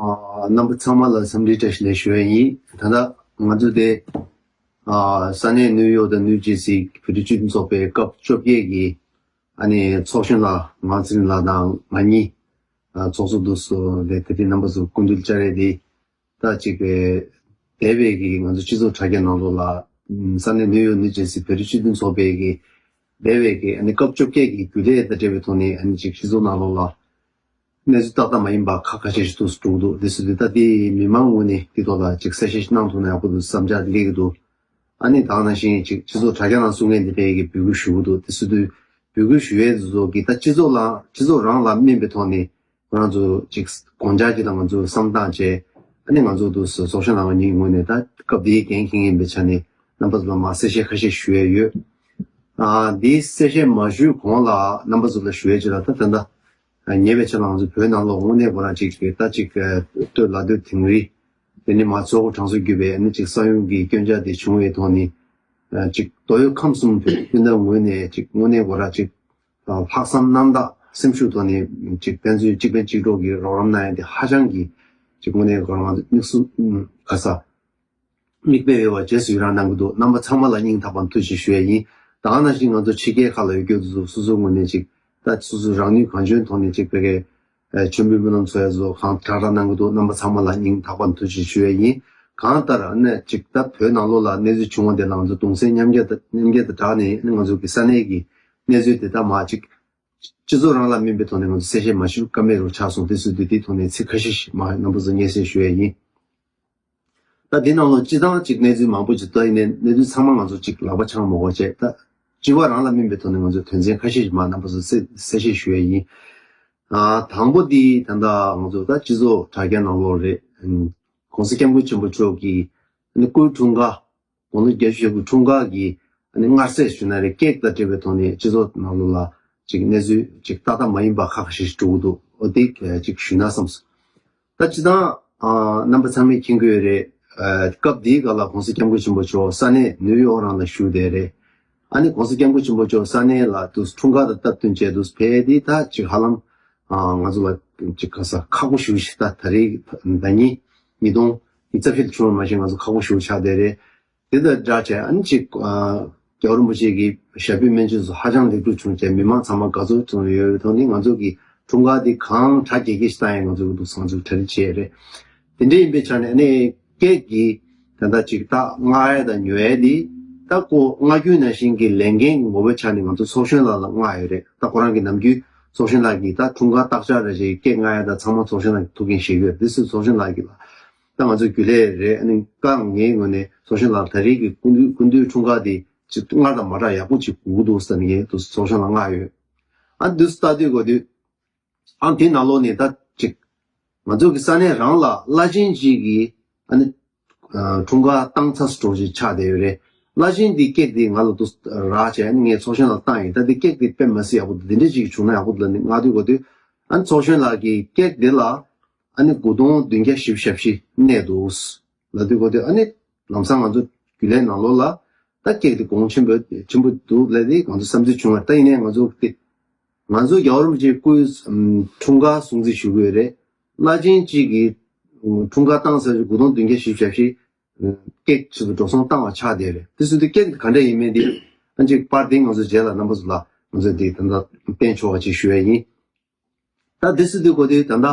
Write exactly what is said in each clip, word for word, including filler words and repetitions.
རྣམ་པ་ཚང་མ་ལ་འཚམས་འདྲི་བཀྲ་ཤིས་བདེ་ལེགས་ཞུ་ཡ་ཡིན། ད་ལྟ་ང་ཚོ་དེ་ས་གནས་ནིའུ་ཡོག་དང་ནིའུ་ཇེར་སི་བོད་རིགས་སྤྱི་མཐུན་ཚོགས་པའི་སྐབས་བཅོ་བརྒྱད་ཀྱི་ཨ་ནི་ཚོགས་གཞོན་ལགས་ངག་འཛིན་ལགས་དང་ང་གཉིས་ཚོགས་གཙོ་འདུག་སོ་ལས་དེ་དེ་རྣམ་པ་ཚོ་སྐུ་མདུན་བཅར་ཡས་དེ། ད་ཅིག་འདས་པའི་གི་ང་ཚོ་སྤྱི་ཚོགས་དྲ་རྒྱ་ནང་ལོགས་ལ་ས་གནས་ནིའུ་ཡོག་ནིའུ་ཇེར་སི་བོད་རིགས་སྤྱི་མཐུན་ཚོགས་པའི་གི་འདས་པའི་གི་ཨ་ནི་སྐབས་བཅོ་བརྒྱད་ཀྱི་རྒྱུན་ལས་དང་འབྲེལ་བའི་ཐོག་ནས་ཨ་ནི་ཅིག་སྤྱི་ཚོགས་ནང་ལོགས་ལ་གནས་ཚུལ་ཏག་ཏག་མ་ཡིན་པ་ཁ་ཁ་ཤས་ཤིག་ཏུ་འགྲོ་གི་འདུག་དེ་སྲིད་དུ་ད་དེ་མི་མང་ངོས་ནས་དེ་ཐོག་ལ་ཅིག་གསལ་བཤད་ཞིག་གནང་ཐུབ་ན་ཡག་པོ་འདུག་བསམ་འཆར་སླེབས་ཀྱི་འདུག་ཨ་ནི་ད་ག་ནང་བཞིན་ཅིག་སྤྱི་ཚོགས་དྲ་རྒྱ་ནང་གསུང་མཁན་དེ་འདྲའི་གི་འབོད་སྐུལ་ཞུ་གི་འདུག་དེ་སྲིད་དུ་འབོད་སྐུལ་ཞུ་ཡས་དེ་ཚོ་གི་ད་སྤྱི་ཚོགས་ལ་སྤྱི་ཚོགས་རང་ལ་སྨིན་པའི་ཐོག་ནས་ཁོ་རང་ཚོ་ཅིག་དགོངས་འཆར་ཅིག་དང་ང་ཚོ་བསམ་སྟངས་བཅས་ཨ་ནི་ང་ཚོ་དུ་ཚོགས་གཞོན་ལགས་ངེད་ངོས་ནས་ད་སྐབས་དེའི་འགན་འཁྱེར་མཁན་ཡིན་པའི་ཆ་ནས་རྣམ་པ་ཚོ་ལ་མར་གསལ་བཤད་ཁ་ཤས་ཞུ་ཡས་ཡོད། ཨ་འདིའི་གསལ་བཤད་མ་ཞུས་གོང་ལ་རྣམ་པ་ཚོ་ལ་ཞུ་ཡས་ཅིག་ལ་ད་ད་ལྟ་ཉེ་བའི་ཆར་ལ་ང་ཚོ་བོད་ནང་ལོགས་དངོས་གནས་ཁོ་རང་ཅིག་ད་ཅིག་སྟོད་ལ་སྟོད་དིང་རི་དེ་ནི་མ་མཚོ་སྒོ་གྲང་སོ་བརྒྱུད་པའི་ཨ་ནི་ཅིག་ས་ཡོམ་གྱི་སྐྱོན་ཆ་དེ་བྱུང་བའི་ཐོག་ནས་ཅིག་དོ་ཡོད་ཁམས་གསུམ་བོད་སྤུན་ཟླ་ངོས་ནས་ཅིག་དངོས་གནས་ཁོ་རང་ཅིག་ལྷག་བསམ་རྣམ་དག་སེམས་ཤུགས་ཐོག་ནས་ཅིག་ཕན་ཚུན་གཅིག་ཕན་གཅིག་གྲོགས་ཀྱི་རོགས་རམ་གནང་ཡ་དེ་ཧ་ཅང་གི་ཅིག་དངོས་གནས་ཁོ་རང་དམིགས་སུ་ཁ་ས་མིག་དཔེ་ཡོད་པ་རྗེས་སུ་ཡི་རང་གནང་གི་འདུག་རྣམ་པ་ཚང་མ་ལ་སྙིང་ཐག་པ་ནས་ཐུགས་རྗེ་ཆེ་ཞུ་ཡ་ཡིན། ད་ག་ནང་བཞིན་ང་ཚོ་ཕྱི་རྒྱལ་ཁག་ལ་ཡོད་རྒྱུ་དེ་ཚོ་སོ་སོའི་ངོས་ནས་ཅིག་ད་སོ་སོ་རང་ནུས་གང་འཇོན་ཐོག་ནས་ཅིག་བོད་ཀྱི་མཆོད་འབུལ་སྨོན་ལམ་འཚོགས་ཡ་བཟོ་གང་དྲག་དྲག་གནང་གི་འདུག་རྣམ་པ་ཚང་མ་ལ་སྙིང་ཐག་པ་ནས་ཐུགས་རྗེ་ཆེ་ཞུ་ཡ་ཡིན། གང་ལྟར་ཨ་ནི་ཅིག་ད་བོད་ནང་ལོགས་ལ་གནས་ཚུལ་བྱུང་བ་དེ་ལ་ང་ཚོ་གདུང་སེམས་མཉམ་སྐྱེད་དང་མཉམ་སྐྱེད་དང་སྦྲགས་ནས་ཨ་ནི་ང་ཚོ་གི་ས་གནས་ཀྱི་གནས་ཚུལ་དེ་དག་མར་ཅིག་སྤྱི་ཚོགས་རང་ལ་སྨིན་པའི་ཐོག་ནས་ང་ཚོ་གསལ་བཤད་མ་ཞུ་ཀ་མེད་རུ་ཆགས་སོང་། དེ་ཚོ་དེ་དེའི་ཐོག་ནས་ཚིག་ཁ་ཤས་ཤིག་མར་རྣམ་པ་ཚོ་སྙན་སེང་ཞུ་ཡ་ཡིན། ད་འདི་ནང་ལོགས་སྤྱི་བཏང་ཅིག་གནས་ཚུལ་མང་པོ་ཅིག་ད་ཡིན་ནའི་གནས་ཚུལ་ཚང་མ་ང་ཚོ་ཅིག་ལག་པ་འཆང་མ་དགོས་བྱས་ད་སྤྱི་བ་རང་ལ་སྨིན་པའི་ཐོག་ནས་ང་ཚོས་དོན་ཚན་ཁ་ཤས་ཤིག་མར་རྣམ་པ་ཚོ་གསལ་གསལ་བཤད་ཞུ་ཡ་ཡིན། ཨ་དང་པོ་འདི་ད་ལྟ་ང་ཚོ་ད་སྤྱི་ཚོགས་དྲ་རྒྱ་ནང་ལོགས་རེད། ཨ་ནི་༸གོང་ས་༸སྐྱབས་མགོན་ཆེན་པོ་མཆོག་གི་ཨ་ནི་སྐུའི་འཁྲུངས་སྐར་དགུང་ལོ་བརྒྱད་ཅུ་ཞེ་དགུ་འཁྲུངས་སྐར་གྱི་ཨ་ནི་མངའ་གསལ་ཞུ་ན་རེད། ཀེག་དང་འབྲེལ་བའི་ཐོག་ནས་སྤྱི་ཚོགས་ནང་ལོགས་ལ་ཅིག་གནས་ཚུལ་ཅིག་ཏག་ཏག་མ་ཡིན་པ་ཁག་ཁག་ཞིག་འགྲོ་གི་འདུག་འོ་དེ་ཅིག་ཞུས་ན་བསམས་སོང་། ད་སྤྱི་བཏང་ཨ་རྣམ་པ་ཚང་མས་མཁྱེན་གྱི་ཡོད་རེད། ཨ་སྐབས་འདིའི་སྐབས་ལ་༸གོང་ས་༸སྐྱབས་མགོན་ཆེན་པོ་མཆོག་ས་གནས་ནིའུ་ཡོག་རང་ལ་བཞུགས་བསྡད་རེད། ཨ་ནི་༸གོང་ས་༸སྐྱབས་མགོན་ཆེན་པོ་མཆོག་ས་གནས་ལ་དུ་འཁྲུངས་སྐར་དང་སྟབས་བསྟུན་བྱས་དུ་ཕེབས་དེ་ད་ཅིག་ཧ་ལམ་ཨ་ང་ཚོ་ལ་ཅིག་ག་ས་ཁག་པོ་ཞེ་པོ་ཞིག་ད་ད་རེས་ཟླ་ཉིན་ཉིས་སྟོང་ཉི་ཤུ་རྩ་བཞི་ལ་བྱུང་བ་མ་གཞི་ང་ཚོ་ཁག་པོ་ཞེ་པོ་ཆགས་བསྡད་རེད། དེ་དང་སྦྲགས་བྱས་ཨ་ནི་ཅིག་ཨ་རྒྱལ་བ་རིན་པོ་ཆེ་གི་ཞབས་པད་སྨན་བཅོས་སུ་ཧ་ཅང་ལེགས་གྲུབ་བྱུང་བྱས་མི་མང་ཚང་མ་དགའ་ཚོར་བྱུང་ཡོད་པའི་ཐོག་ནས་ང་ཚོ་གི་འཁྲུངས་སྐར་འདི་གང་གྲ་རྒྱས་རྒྱས་ཤིག་བཏང་ཡས་ང་ཚོ་གི་འདུག་ང་ཚོ་གྲ་སྒྲིག་བྱས་རེད། དེ་འདྲ་ཡིན་པའི་ཆ་ནས་ཨ་ནི་ཀེག་གི་ད་ལྟ་ཅིག་ད་མངགས་ཡས་དང་ཉོ་ཡས་འདི་ད་ཁོ་མངགས་རྒྱུ་ནང་བཞིན་གྱི་ལས་འགན་གྱི་ངོ་བོའི་ཆ་ནས་ང་ཚོ་ཚོགས་གཞོན་ལགས་ལ་མངགས་ཡོད་རེད། ད་ཁོ་རང་གི་ནམ་རྒྱུན་ཚོགས་གཞོན་ལགས་ཀྱི་ད་འཁྲུངས་སྐར་རྟག་ཆགས་རེ་བཞིན་ཀེག་མངགས་ཡས་ད་ཚང་མ་ཚོགས་གཞོན་ལགས་ཀྱི་ཐུགས་འགན་བཞེས་ཀྱི་ཡོད། དེ་སུ་ཚོགས་གཞོན་ལགས་ཀྱི་ལ། ད་ང་ཚོ་རྒྱུན་ལས་རེད། ཨ་ནི་བཀའ་ངའི་ངོས་ནས་ཚོགས་གཞོན་ལགས་ད་རེས་ཀྱི་སྐུ་མདུན་སྐུ་མདུན་འཁྲུངས་སྐར་དེ་ཅིག་སྔར་དང་མ་འདྲ་ཡག་པོ་ཅིག་དགོས་ཀྱི་འདུག་ཟེར་ནས་ངས་དུ་ཚོགས་གཞོན་ལ་མངགས་ཡོད། ཨ་འདུག་ལྟ་དུས་གོ་དུས་ཨ་དེ་ནང་ལོགས་ནས་ད་ཅིག་ང་ཚོ་གི་ས་གནས་རང་ལ་བླ་ཆེན་གཅིག་གིས་ཨ་ནི་འཁྲུངས་སྐར་བཏང་ཚར་སོང་ཞིག་ཆགས་བསྡད་ཡོད་རེད། བླ་ཆེན་དེ་ཀེག་དེ་ང་ལ་དུ་རག་བྱས་ཨ་ནི་ངས་ཚོགས་གཞོན་ལ་བཏང་ཡིན། ད་དེ་ཀེག་དེ་དཔེ་མ་སྲིད་ཡག་པོ་འདུག་འདི་འདྲ་ཅིག་བྱུང་ན་ཡག་པོ་འདུག་ལ་ནི་མངགས་དུས་གོ་དུས་ཨ་ནི་ཚོགས་གཞོན་ལགས་ཀྱིས་ཀེག་དེ་ལ། ཨ་ནི་དགུ་སྟོང་བདུན་བརྒྱ་བཞི་བཅུ་ཞེ་བཞི་གནས་འདུག་ལབ་དུས་གོ་དུས་ཨ་ནི་ལམ་སང་ང་ཚོ་རྒྱུན་ལས་ནང་ལོགས་ལ་ད་ཀེག་དེ་གོང་ཆེན་པོ་ཆེན་པོ་འདུག་ལབ་དེ་ང་ཚོ་བསམ་ཚུལ་བྱུང་བ། ད་ཡིན་ནའི་ང་ཚོ་དེ་ང་ཚོ་རྒྱལ་བ་རིན་པོ་ཆེའི་སྐུའི་འཁྲུངས་སྐར་སྲུང་བརྩི་ཞུ་གི་ཡོད་རེད། བླ་ཆེན་གཅིག་གིས་འཁྲུངས་སྐར་བཏང་ཚར་རྗེས་དགུ་སྟོང་བདུན་བརྒྱ་བཞི་བཅུ་ཞེ་བཞི་ཀེག་ཆེད་དུ་འགྲོ་སོང་བཏང་བ་ཆགས་བསྡད་རེད། དེ་སུ་དེ་ཀེག་དེ་ག་འདྲ་ཡིན་མིན་དེ་ཨ་ཅིག་པར་དེ་ང་ཚོ་རྗེས་ལ་རྣམ་པ་ཚོ་ལ་ང་ཚོ་དེ་ད་ལྟ་བསྟན་ཆོག་པ་ཅིག་ཞུ་ཡ་ཡིན། ད་དེ་སུ་དེ་གོ་དུས་ད་ལྟ།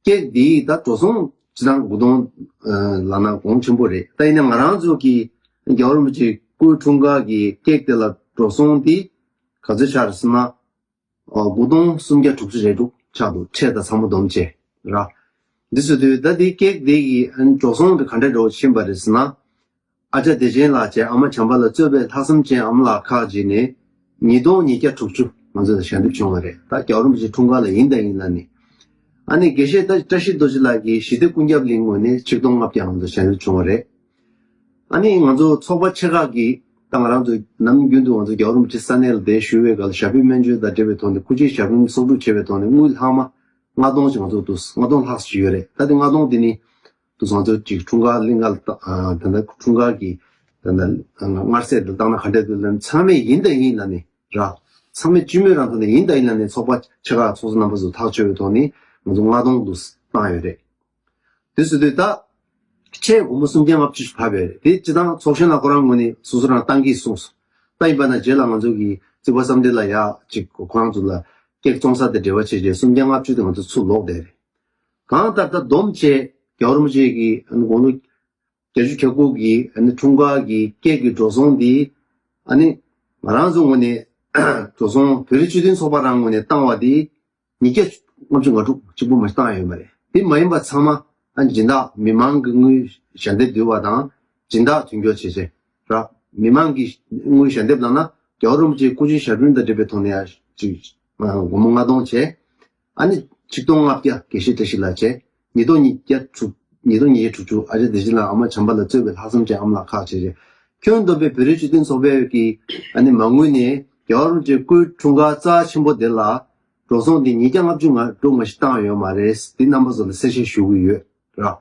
ཀེག་འདི་ད་འགྲོ་སོང་སྤྱི་བཏང་དགུ་སྟོང་ལབ་ན་གོང་ཆེན་པོ་རེད། ད་ཡིན་ན་ང་རང་ཚོ་གི་རྒྱལ་བ་རིན་པོ་ཆེ་སྐུའི་འཁྲུངས་སྐར་གྱི་ཀེག་དེ་ལ་འགྲོ་སོང་འདི་ག་ཚོད་ཆགས་རེད་ཟེར་ན། དགུ་སྟོང་སུམ་བརྒྱ་དྲུག་ཅུ་རེ་དྲུག་ཆགས་འདུག་ཁྲལ་དང་ཚང་མ་བསྡོམས་བྱས་ར། འདི་ཚོ་དུས་ད་འདི་ཀེག་འདི་གི་འགྲོ་སོང་དེ་ག་འདྲ་འགྲོ་ཕྱིན་པ་རེད་ཟེར་ན། ཨ་ཅག་བདེ་ཆེན་ལགས་བཅས་ཨ་མ་བྱམས་པ་ལ་གཙོས་པའི་ལྷག་བསམ་ཅན་ཨ་མ་ལགས་ཁག་ཅིག་ནས་ཉིས་སྟོང་ཉིས་བརྒྱ་དྲུག་ཅུ་ང་ཚོ་ལ་ཞལ་འདེབས་བྱུང་བ་རེད། ད་རྒྱལ་བ་རིན་པོ་ཆེ་འཁྲུངས་སྐར་ལ་ཡིན་དང་ཡིན་ལ་ནི། ཨ་ནི་དགེ་བཤེས་ད་བཀྲ་ཤིས་རྡོ་རྗེ་ལགས་ཀྱིས་ཞི་བདེ་ཀུན་ཁྱབ་གླིང་ངོས་ནས་ཆིག་སྟོང་ལྔ་བརྒྱ་ང་ཚོ་ཞལ་འདེབས་བྱུང་བ་རེད། ཨ་ནི་ང་ཚོ་ཚོགས་པ་ཆེ་ཁག་གིས་ད་ང་རང་ཚོ་ནམ་རྒྱུན་དུ་ང་ཚོ་རྒྱལ་བ་རིན་པོ་ཆེ་ས་གནས་ལ་བསྡད་བཞུགས་པའི་སྐབས་ལ་ཞབས་པད་སྨན་བཅོས་དང་འབྲེལ་བའི་ཐོག་ནས་སྐུ་ཕྱྭའི་ཞབས་རིམ་གསོག་སྒྲུབ་བྱས་པའི་ཐོག་ནས་དངུལ་ལྷག་མ་ལྔ་སྟོང་ཞིག་ང་ཚོ་འདུག་ལྔ་སྟོང་ལྷག་ཞིག་ཡོད་རེད། ད་དེ་ལྔ་སྟོང་དེ་ནི། དུ་ང་ཚོ་ཅིག་འཁྲུངས་སྐར་གླིང་ག་ལ་ད་ལྟ་འཁྲུངས་སྐར་གྱི་ད་ལྟ་མངར་ཟས་དུ་བཏང་ན་ག་འདྲ་འདུག་ལབ་ན་ཚང་མས་ཡིན་དང་ཡིན་ལབ་ནས་ར། ཚང་མས་སྤྱི་མོས་རང་ཐོག་ནས་ཡིན་དང་ཡིན་ལབ་ནས་ཚོགས་པ་ཆེ་ཁག་ཚོགས་གཙོ་རྣམ་པ་ཚོ་ཐག་ཆོད་པའི་ཐོག་ནས་ང་ཚོ་ལྔ་སྟོང་དུ་བཏང་ཡོད་རེད། དེ་ཟེར་དུས་ད་ཆེད་སྒོར་མོ་སུམ་བརྒྱ་ལྔ་བཅུ་ཞིག་བབས་ཡོད་རེད། དེ་སྤྱི་བཏང་ཚོགས་གཞོན་ལགས་ཁོ་རང་ངོས་ནས་སོ་སོ་རང་བཏང་གི་གསུངས་སོང་། ད་ཡིན་པ་ན་རྗེས་ལ་ང་ཚོ་གི་རྩིག་པ་བསམ་གཏན་ལགས་ཡ་ཅིག་ཁོ་རང་ཚོ་ལ་ཀེག་བཙོང་ས་དང་འབྲེལ་བ་བྱས་རྗེས་སུམ་བརྒྱ་ལྔ་བཅུ་དེ་ང་ཚོ་ཚུར་ལོག་བསྡད་རེད། གང་ལྟར་ད་བསྡོམས་བྱས་རྒྱལ་བ་རིན་པོ་ཆེ་གི་ཨ་ནི་དགུང་ལོ་བརྒྱད་ཅུ་གྱ་དགུ་གི་ཨ་ནི་འཁྲུངས་སྐར་གྱི་ཀེག་གི་འགྲོ་སོང་འདི་ཨ་ནི་ང་རང་ཚོ་ངོས་ནས་འགྲོ་སོང་བོད་རིགས་སྤྱི་མཐུན་ཚོགས་པ་རང་ངོས་ནས་བཏང་བ་འདི་ཉིས་བརྒྱ་ལྔ་བཅུ་ང་དྲུག་གཅིག་པུ་མ་བཏང་ཡོད་མ་རེད། དེ་མ་ཡིན་པ་ཚང་མ་ཨ་སྦྱིན་བདག་མི་མང་གི་དངུལ་ཞལ་འདེབས་བསྡུས་པ་དང་སྦྱིན་བདག་མཐུན་སྦྱོར་བྱས་བྱས་ར། མི་མང་གི་དངུལ་ཞལ་འདེབས་ལབ་ན་རྒྱལ་བ་རིན་པོ་ཆེའི་སྐུ་ཕྱྭའི་ཞབས་དྲུང་དང་འབྲེལ་བའི་ཐོག་ནས་ཡ་ཅིག་སྒོར་མོ་ལྔ་སྟོང་བྱས། ཨ་ནི་ཆིག་སྟོང་ལྔ་བརྒྱ་དགེ་བཤེས་བཀྲ་ཤིས་ལགས་བྱས། ཉིས་སྟོང་ཉིས་བརྒྱ་དྲུག་ཉིས་སྟོང་ཉིས་བརྒྱ་དྲུག་ཅུ་ཨ་ཅག་བདེ་ཆེན་ལགས་ཨ་མ་བྱམས་པ་ལ་གཙོས་པའི་ལྷག་བསམ་ཅན་ཨ་མ་ལགས་ཁག་བྱས་བྱས། ཁྱོན་བསྡོམས་པའི་བོད་རིགས་སྤྱི་མཐུན་ཚོགས་པའི་གི་ཨ་ནི་མ་དངུལ་ནས་རྒྱལ་བ་རིན་པོ་ཆེའི་སྐུའི་འཁྲུངས་སྐར་རྩ་ཆེན་པོ་དེ་ལ་འགྲོ་སོང་འདི་ཉིས་བརྒྱ་ལྔ་བཅུ་ང་དྲུག་མ་ཞིག་བཏང་ཡོད་མ་རེད། འདི་རྣམ་པ་ཚོ་ལ་གསལ་བཤད་ཞུ་གི་ཡོད་ར།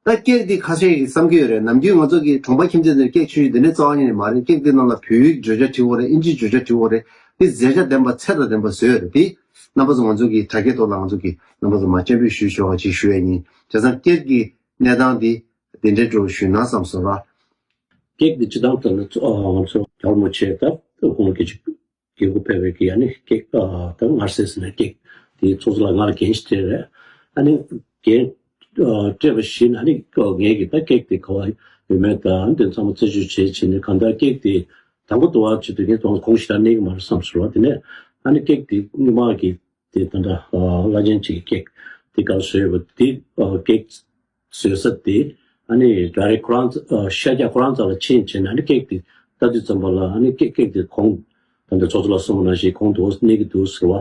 ད་ཀེག་འདི་ཁ་ཤས་ཀྱིས་བསམ་གྱི་ཡོད་རེད། ནམ་རྒྱུན་ང་ཚོ་གི་གྲོང་པ་ཁྱིམ་མཚེས་ཚོས་ཀེག་ཆུང་ཆུང་འདི་འདྲ་རྩ་བ་ཉིད་ནས་མ་རེད། ཀེག་འདི་ནང་ལ་བོད་ཡིག་བརྗོད་བྱ་བྲིས་ཡོད་རེད། ཨིན་ཇིའི་བརྗོད་བྱ་བྲིས་ཡོད་རེད། འདི་མཛེས་ཆ་ལྡན་པ་ཚད་དང་ལྡན་པ་བཟོས་ཡོད་རེད། དེ་རྣམ་པ་ཚོ་ང་ཚོ་གི་དྲ་རྒྱའི་ཐོག་ལ་ང་ཚོ་གི་རྣམ་པ་ཚོ་མར་སྤྱན་འབུལ་ཞུ་ཆོག་པ་ཅིག་ཞུ་ཡ་ཡིན། བྱས་ཙང་ཀེག་གི་གནས་སྟངས་འདི་འདི་འདྲའི་འགྲོ་ཞུས་ན་བསམ་སོང་ར། ཀེག་འདི་སྤྱི་བཏང་ལྟར་ན་ང་ཚོ་རྒྱལ་བ་རིན་པོ་ཆེ་ད་དགུང་ལོ་བརྒྱད་ཅུ་གི་སྐུ་ཕེབས་པའི་གི་ཨ་ནི་ཀེག་ཨ་ད་སྔར་སྲས་ཟེར་ན་ཀེག་དེ་ཚོགས་གཙོ་ལགས་ང་ལ་འགན་ཞིག་སྤྲད་རེད། ཨ་ནི་འགན་ཨ་སྤྲད་པ་བཞིན་ཨ་ནི་ངས་གི་ད་ཀེག་དེ་ག་བ་ཡོད་མེད་དང་དེ་ཚང་མ་རྩད་གཅོད་བྱས་བྱས་ནས་གང་ལྟར་ཀེག་དེ་དང་པོ་དུ་བ་བྱེད་དུས་ངས་དོན་གོང་ཞིག་ལ་གནས་ཀྱི་མ་རེད་བསམ་སོང་བ། དེ་ནས་ཨ་ནི་ཀེག་དེ་སྔོན་མ་གི་དེ་ད་ལྟ་བླ་ཆེན་གཅིག་གི་ཀེག་དེ་ག་བཟོས་ཡོད་པ་དེ་ཀེག་བཟོས་ས་དེ་ཨ་ནི་ཌའི་རེག་ཁོ་རང་ཨ་ཤར་རྒྱག་ཁོ་རང་རྩ་ལ་ཕྱིན་བྱས་ནས་ཨ་ནི་ཀེག་དེ་ལྟ་དུས་ཙམ་པ་ལ་ཨ་ནི་ཀེག་ཀེག་དེ་གོང་ད་ལྟ་ཚོགས་གཙོ་ལགས་གསུངས་པ་ནང་བཞིན་གོང་དུ་གནས་ཀྱི་འདུག་ཟེར་བ།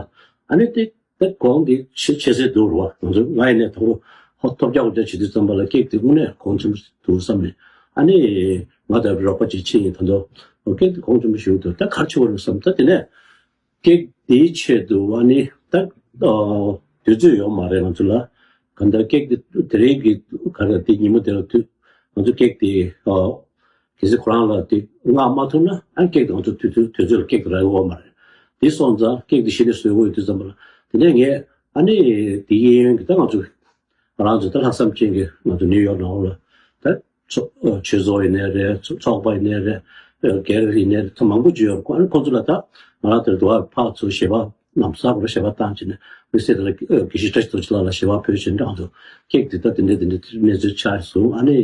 ཨ་ནི་དེ་ད་གོང་དེ་ཆེ་ཆེ་སེ་འདུག་རེད་བ། ང་ཚོ་ང་ཡིན་ནས་དང་པོ་ཧོ་ཐོབ་རྒྱག་འདྲ་བྱེད་དུས་ཙམ་པ་ལ་ཀེག་དེ་དངོས་གནས་གོང་ཆེན་པོ་འདུག་བསམ་ནས་ཨ་ནི་ང་དང་རོགས་པ་ཅིག་ཕྱིན་ཡིན། ད་དུང་ཀེག་དེ་གོང་ཆེན་པོ་ཞིག་འདུག་ད་ག་རེ་བྱེད་དགོས་རེད་བསམ། ད་དེ་ནས་ཀེག་དེའི་ཆེད་དུ་ཨ་ནི་ད་ཨ་དུས་ཚོད་ཡོད་མ་རེད་ང་ཚོ་ལ། གང་ལྟར་ཀེག་དེ་དེ་རིང་གི་ག་རེ་དེ་ཉིན་མོ་དེ་ལ་དུས་ང་ཚོ་ཀེག་དེ་ཨ་གལ་སྲིད་ཁོ་རང་ལ་དེ་མངགས་མ་ཐུབ་ན་ཨ་ནི་ཀེག་དེ་ང་ཚོ་དུས་ཚོད་དུས་ཚོད་ལ་ཀེག་དེ་རག་གི་ཡོད་མ་རེད། དེ་སོང་ཙང་ཀེག་དེ་གཞི་ནས་བཟོ་དགོས་ཡོད་དུས་ཙམ་པ་ལ་དེ་ནས་ངས་ཨ་ནི་དེ་གཡས་གཡོན་གྱི་ད་ང་ཚོ་ང་རང་ཚོ་ད་ལྷག་བསམ་ཅན་གྱི་ང་ཚོ་ནིའུ་ཡོག་ནང་ལ་ད། ཚོ་ཨ་ཆོས་ཚོགས་ཡིན་ནའི་རེད། ཚོ་ཚོགས་པ་ཡིན་ནའི་རེད། ཨ་སྒེར་ཡིན་ནའི་རེད། ཚོ་མང་པོ་ཅིག་ཡོད་རེད། ཁོ་ཁོ་ཚོ་ལ་ད་ང་རང་དེར་འགྲོ་བ་ཕར་ཚུར་ཞལ་པར་ལམ་སང་ཁོ་རང་ཞལ་པར་བཏང་བྱས་ནས་དམིགས་བསལ་དེ་ལ་ཨ་དགེ་བཤེས་བཀྲ་ཤིས་རྡོ་རྗེ་ལགས་ལ་ཞལ་པར་ཕུལ་བྱས་ནས་ང་ཚོ་ཀེག་དེ་ད་དེ་འདྲ་དེ་འདྲ་གནས་ཚུལ་ཆགས་སོང་། ཨ་ནི་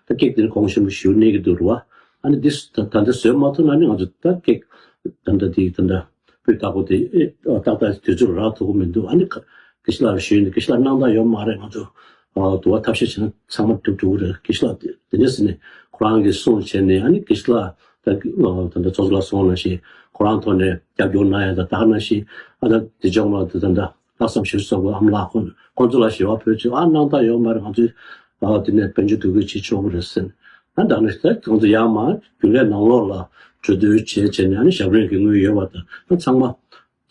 ད་ཀེག་དེ་ནི་གོང་ཞིམ་པོ་ཞིག་གནས་ཀྱི་འདུག་རེད་བ། ཨ་ནི་འདི་ད་ད་ལྟ་བཟོས་མ་ཐུབ་ན་ནི་ང་ཚོ་ད་ཀེག་ད་ལྟ་དེ་ད་ལྟ། སྤུས་དག་པོ་དེ་ཨེ་ཏག་ཏག་དུས་ཚོད་རག་ཐུབ་ཀྱི་མི་འདུག་ཨ་ནི་དགེ་བཤེས་ལགས་ལ་ཞུས་ནས་དགེ་བཤེས་ལགས་སྣང་དག་ཡོད་མ་རེད། ང་ཚོ་ཨ་དུ་བ་ཐབས་ཤེས་བྱས་ན་ཚང་མ་འགྲུབ་འགྲོ་གི་རེད། དགེ་བཤེས་ལགས་དེ་དེ་འདྲ་ཟེར་ནས་ཁོ་རང་གིས་གསུངས་བྱས་ནས་ཨ་ནི་དགེ་བཤེས་ལགས་ད་ད་ལྟ་ཚོགས་གཙོ་ལགས་གསུངས་ནང་བཞིན་ཁོ་རང་ཐོག་ནས་རྒྱབ་སྐྱོར་གནང་ཡ་དང་ད་ག་ནང་བཞིན་ཨ་ད་དེ་ལྗོངས་ལ་དེ་ད་ལྟ། ལྷག་བསམ་ཞིབ་ཚགས་པོ་ཨ་མ་ལགས་ཁོང་ཁོང་ཚོ་ལ་ཞེ་བ་ཕུལ་ཆོག་ཨ་སྣང་དག་ཡོད་མ་རེད། ང་ཚོས་ཨ་དེ་ནས་དཔལ་འབྱོར་འདུ་འགོད་བྱེད་ཆོག་གི་རེད་ཟེར། ཨ་ད་ནི་ད་ཁོང་ཚོ་ཡར་མར་རྒྱུན་ལས་ནང་ལོགས་ལ་གྲོས་བསྡུར་བྱས་བྱས་ནས་ཨ་ནི་ཞབས་རིམ་གྱི་དངུལ་ཡོད་པ་དང་ཨ་ཚང་མ་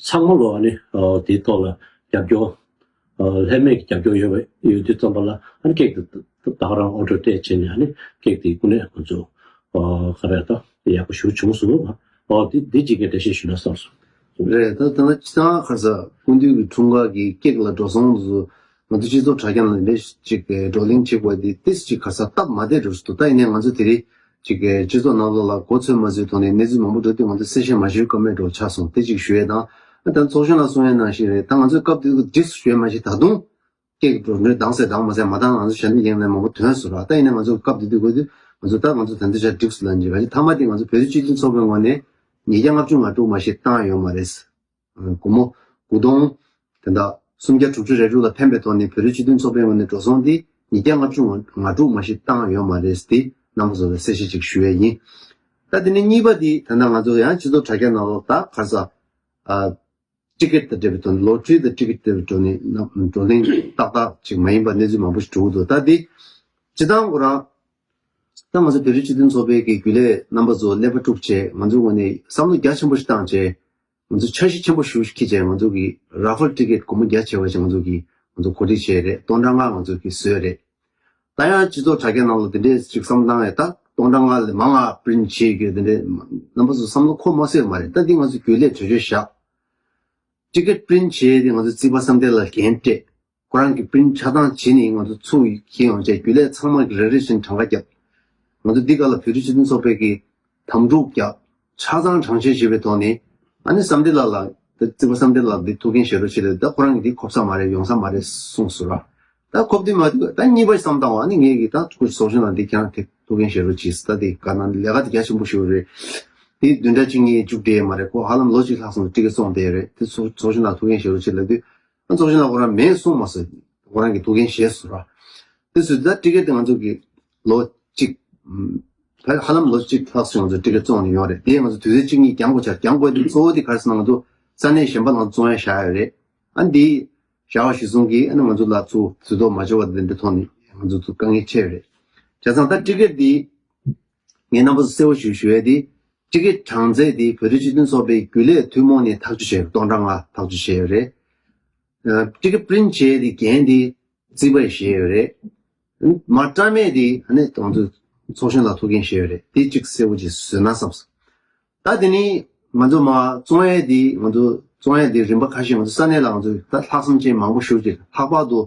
ཚང་མ་ལོ་ཨ་ནི་ཨ་དེའི་ཐོག་ལ་རྒྱབ་སྐྱོར་ཨ་ལྷད་མེད་ཀྱི་རྒྱབ་སྐྱོར་ཡོད་པ་ཡོད་དུས་ཙམ་པ་ལ་ཨ་ནི་ཀེག་དེ་ད་ག་རང་ཨོ་ཌར་སྤྲད་བྱས་ནས་ཨ་ནི་ཀེག་དེ་ཀུན་ནས་ཁོང་ཚོ་ཨ་ག་རེ་ད་ཡག་པོ་ཞེ་པོ་བྱུང་སོང་། ཨོ་དེ་དེ་གཅིག་གི་འགྲེལ་བཤད་ཞུས་ན་བསམ་སོང་། རེད། ད་ད་ལྟ་སྤྱི་བཏང་ཁ་ས་སྐུ་མདུན་གྱི་འཁྲུངས་སྐར་གྱི་ཀེག་ལ་འགྲོ་སོང་དུ་ང་ཚོ་སྤྱི་ཚོགས་དྲ་རྒྱ་ནང་ལ་ཅིག་བགྲོ་གླེང་བྱེད་དགོས་དེ་ཏིས་ཅིག་ཁ་ས་སྟབས་མ་བདེ་འགྲོ་སོང་། ད་ཡིན་ནའི་ང་ཚོ་དེ་རིང་ཅིག་སྤྱི་ཚོགས་ནང་ལོགས་ལ་མགོ་ཚོས་མ་ཚོས་ཐོག་ནས་གནས་ཚུལ་མང་པོ་འགྲོ་དུས་ང་ཚོ་གསལ་བཤད་མ་ཞུ་ཀ་མེད་འགྲོ་ཆགས་སོང་། དེ་ཅིག་ཞུ་ཡས་དང་ཨ་ད་ཚོགས་གཞོན་ལ་གསུང་ཡས་ནང་བཞིན་རེད། ད་ང་ཚོས་སྐབས་དེ་དུས་འགྲིག་སོང་ཞུ་ཡས་མ་ཤེས། ད་དུང་ཀེག་འགྲོ་འགྲོས་དྭངས་གསལ་དྭངས་མ་གསལ་མ་དྭངས་ང་ཚོ་ཞལ་འདོན་ཡིན་ན་མང་པོ་ཐོན་སོང་ར། ད་ཡིན་ནའི་ང་ཚོ་སྐབས་དེ་དུས་དགོས་དུས་ང་ཚོ་ད་ང་ཚོ་ད་འདི་ཆ་འགྲིག་སོང་ལབ་ཀྱི་ག་ཅིག་མཐའ་མ་དེ་ང་ཚོ་བོད་རིགས་སྤྱི་མཐུན་ཚོགས་པའི་ངོས་ནས་ཉིས་བརྒྱ་ལྔ་བཅུ་ང་དྲུག་མ་ཞིག་བཏང་ཡོད་མ་རེད། སྒོར་མོ་དགུ་སྟོང་དེ་འདྲ་སུམ་བརྒྱ་དྲུག་ཅུ་རེ་དྲུག་ལ་ཕན་པའི་ཐོག་ནས་བོད་རིགས་སྤྱི་མཐུན་ཚོགས་པའི་ངོས་ནས་འགྲོ་སོང་དེ་ཉིས་བརྒྱ་ལྔ་བཅུ་ང་དྲུག་མ་ཞིག་བཏང་ཡོད་མ་རེད། དེ་རྣམ་པ་ཚོ་ལ་གསལ་བཤད་ཅིག་ཞུ་ཡས་ཡིན། ད་དེ་ནས་གཉིས་པ་དེ་ད་ལྟ་ང་ཚོ་ཡང་སྤྱི་ཚོགས་དྲ་རྒྱ་ནང་ལོགས་ད་ག་རེ་ཟ། ཨ། ཊི་ཀེ་ཊི་དང་འབྲེལ་བའི་དོན་ལོ་ཊི་རི་དང་ཊི་ཀེ་ཊི་དང་འབྲེལ་བའི་དོན་ནི་བགྲོ་གླེང་ཏག་ཏག་ཅིག་མ་ཡིན་པ་གནས་ཚུལ་མང་པོ་ཞིག་འགྲོ་གི་འདུག་ད་འདི་སྤྱི་བཏང་ཁོ་རང་ད་ང་ཚོ་བོད་རིགས་སྤྱི་མཐུན་ཚོགས་པའི་གི་རྒྱུན་ལས་རྣམ་པ་ཚོ་ཀླད་པ་དཀྲུགས་བྱས་ང་ཚོ་ངོས་ནས་བསམ་བློ་རྒྱ་ཆེན་པོ་ཞིག་བཏང་བྱས་ང་ཚོ་འཆར་གཞི་ཆེན་པོ་ཞིག་འཁྱེར་བྱས་ང་ཚོ་གི་ར་ཧྥལ་ཊི་ཀེ་ཊི་སྒོར་མོ་རྒྱ་ཆེ་བ་ཞིག་ང་ཚོ་གི་ང་ཚོ་གོ་སྒྲིག་བྱས་རེད། སྟོང་ཕྲག་ལྔ་ང་ཚོ་གི་བཟོས་རེད། ད་ཡང་སྤྱི་ཚོགས་དྲ་རྒྱ་ནང་ལ་དེ་འདྲས་ཅིག་བསམ་བློ་བཏང་ཡས་ད་སྟོང་ཕྲག་ལྔ་ལས་མང་བ་པི་རིན་ཊི་བྱེད་རྒྱུ་དེ་འདྲས་རྣམ་པ་ཚོ་བསམ་བློ་འཁོར་མ་སོང་ཡོད་མ་རེད། ད་འདི་ང་ཚོ་རྒྱུན་ལས་གྲོས་ཆོད་བཞག་ཊི་ཀེ་ཊི་པི་རིན་ཊི་བྱེད་དེ་ང་ཚོ་རྩིག་པ་བསམ་གཏན་ལ་འགན་སྤྲད། ཁོ་རང་གི་པི་རིན་ཆ་ཚང་བྱིན་ནས་ང་ཚོ་ཚུར་འཁྱེར་ཡོང་བྱས་རྒྱུན་ལས་ཚང་མ་གི་རེ་རེ་བཞིན་གྲངས་ཀ་བརྒྱབ། ང་ཚོ་འདི་ག་ལ་བོད་རིགས་སྤྱི་མཐུན་ཚོགས་པའི་གི་དམ་ཕྲུག་བརྒྱབ། ཆ་ཚང་གྲངས་བཤེར་བྱས་པའི་ཐོག་ནས་ཨ་ནི་བསམ་གཏན་ལགས་ལ་རྩིས་པ་བསམ་གཏན་ལགས་འདི་ཐུགས་འགན་བཞེས་རོགས་བྱེད་ལ། ད་ཁོ་རང་གི་འདི་གོ་ས་མ་རེད། ཡོང་ས་མ་རེད་གསུངས་སོང་ར། ད་ཁོ་འདི་མ་ཐུག་ད་གཉིས་པ་བསམ་བཏང་བ། ཨ་ནི་ངས་གི་ད་ཁོ་ཚོགས་གཞོན་ལགས་འདི་ཁྱེད་རང་དེ་ཐུགས་འགན་བཞེས་རོགས་གྱིས། ད་དེ་ག་ན་ལས་ཀ་དེ་རྒྱ་ཆེན་པོ་ཞིག་རེད། དེ་བདུན་ཕྲག་གཅིག་གཉིས་མཇུག་བསྒྲིལ་མ་རེད། ཁོ་ཧ་ལམ་ལོ་གཅིག་ལྷག་སོང་། ཊི་ཀེ་བཙོང་བསྡད་རེད། དེ་ཚོ་ཚོགས་གཞོན་ལགས་ཐུགས་འགན་བཞེས་རོགས་བྱེད་ལབ་དུས། ཨ་ཚོགས་གཞོན་ལགས་ཁོ་རང་མེད་གསུངས་མ་སོང་། ཁོ་རང་གིས་ཐུགས་འགན་བཞེས་སོང་ར། དེ་ཚོ་ད་ཊི་ཀེ་དེ་ང་ཚོ་གི་ལོ་གཅིག་ཧ་ལམ་ལོ་གཅིག་ལྷག་སོང་ང་ཚོ་ཊི་ཀེ་བཙོང་ནས་ཡོང་རེད། དེ་ང་ཚོ་དུས་ཚོད་གཅིག་གཉིས་རྒྱང་དགོས་ཆགས། རྒྱང་དགོས་དེ་གཙོ་བོ་དེ་ག་རེ་ཟེར་ན་ང་ཚོ་ས་གནས་གཞན་པ་ལ་བཙོང་ཡ་བཞག་ཡོད་རེད། ཨ་འདི་བཞག་པ་གཞིར་བཟུང་གིས་ཨ་ནི་ང་ཚོ་ལ་ཚུར་དུས་ཐོག་མ་འབྱོར་བ་དེ་འདྲ་ཐོག་ནས་ང་ཚོ་ཚུར་དཀའ་ངལ་འཕྲད་རེད། བྱས་ཙང་ད་ཊི་ཀེ་འདི་ངས་རྣམ་པ་ཚོ་གསལ་པོ་ཞིག་ཞུ་ཡ་དེ། ཊི་ཀེ་གྲངས་ཚད་དེ་བོད་རིགས་སྤྱི་མཐུན་ཚོགས་པའི་རྒྱུན་ལས་ཐུན་མོང་ནས་ཐག་གཅོད་བྱས་ཡོད། སྟོང་ཕྲག་ལྔ་ཐག་གཅོད་བྱས་ཡོད་རེད། ཨ་ཊི་ཀེ་པི་རིན་བྱས་དེ་འགན་དེ་རྩིས་པས་བཞེས་ཡོད་རེད། མ་སྤྲད་མེད་དེ་ཨ་ནི་ང་ཚོ་ཚོགས་གཞོན་ལགས་ཐུགས་འགན་བཞེས་ཡོད་རེད། དེ་གཅིག་གསལ་པོ་ཅིག་བཟོས་ན་བསམ་སོང་། ད་དེ་ནི་ང་ཚོ་མ་བཙོང་ཡས་དེ་ང་ཚོ་བཙོང་ཡས་དེ་རིམ་པ་ཁ་ཤས་ང་ཚོ་ས་གནས་ལ་ང་ཚོ་ད་ལྷག་བསམ་ཅན་མང་པོ་ཞེ་པོ་ཅིག་ལྷག་པར་དུ་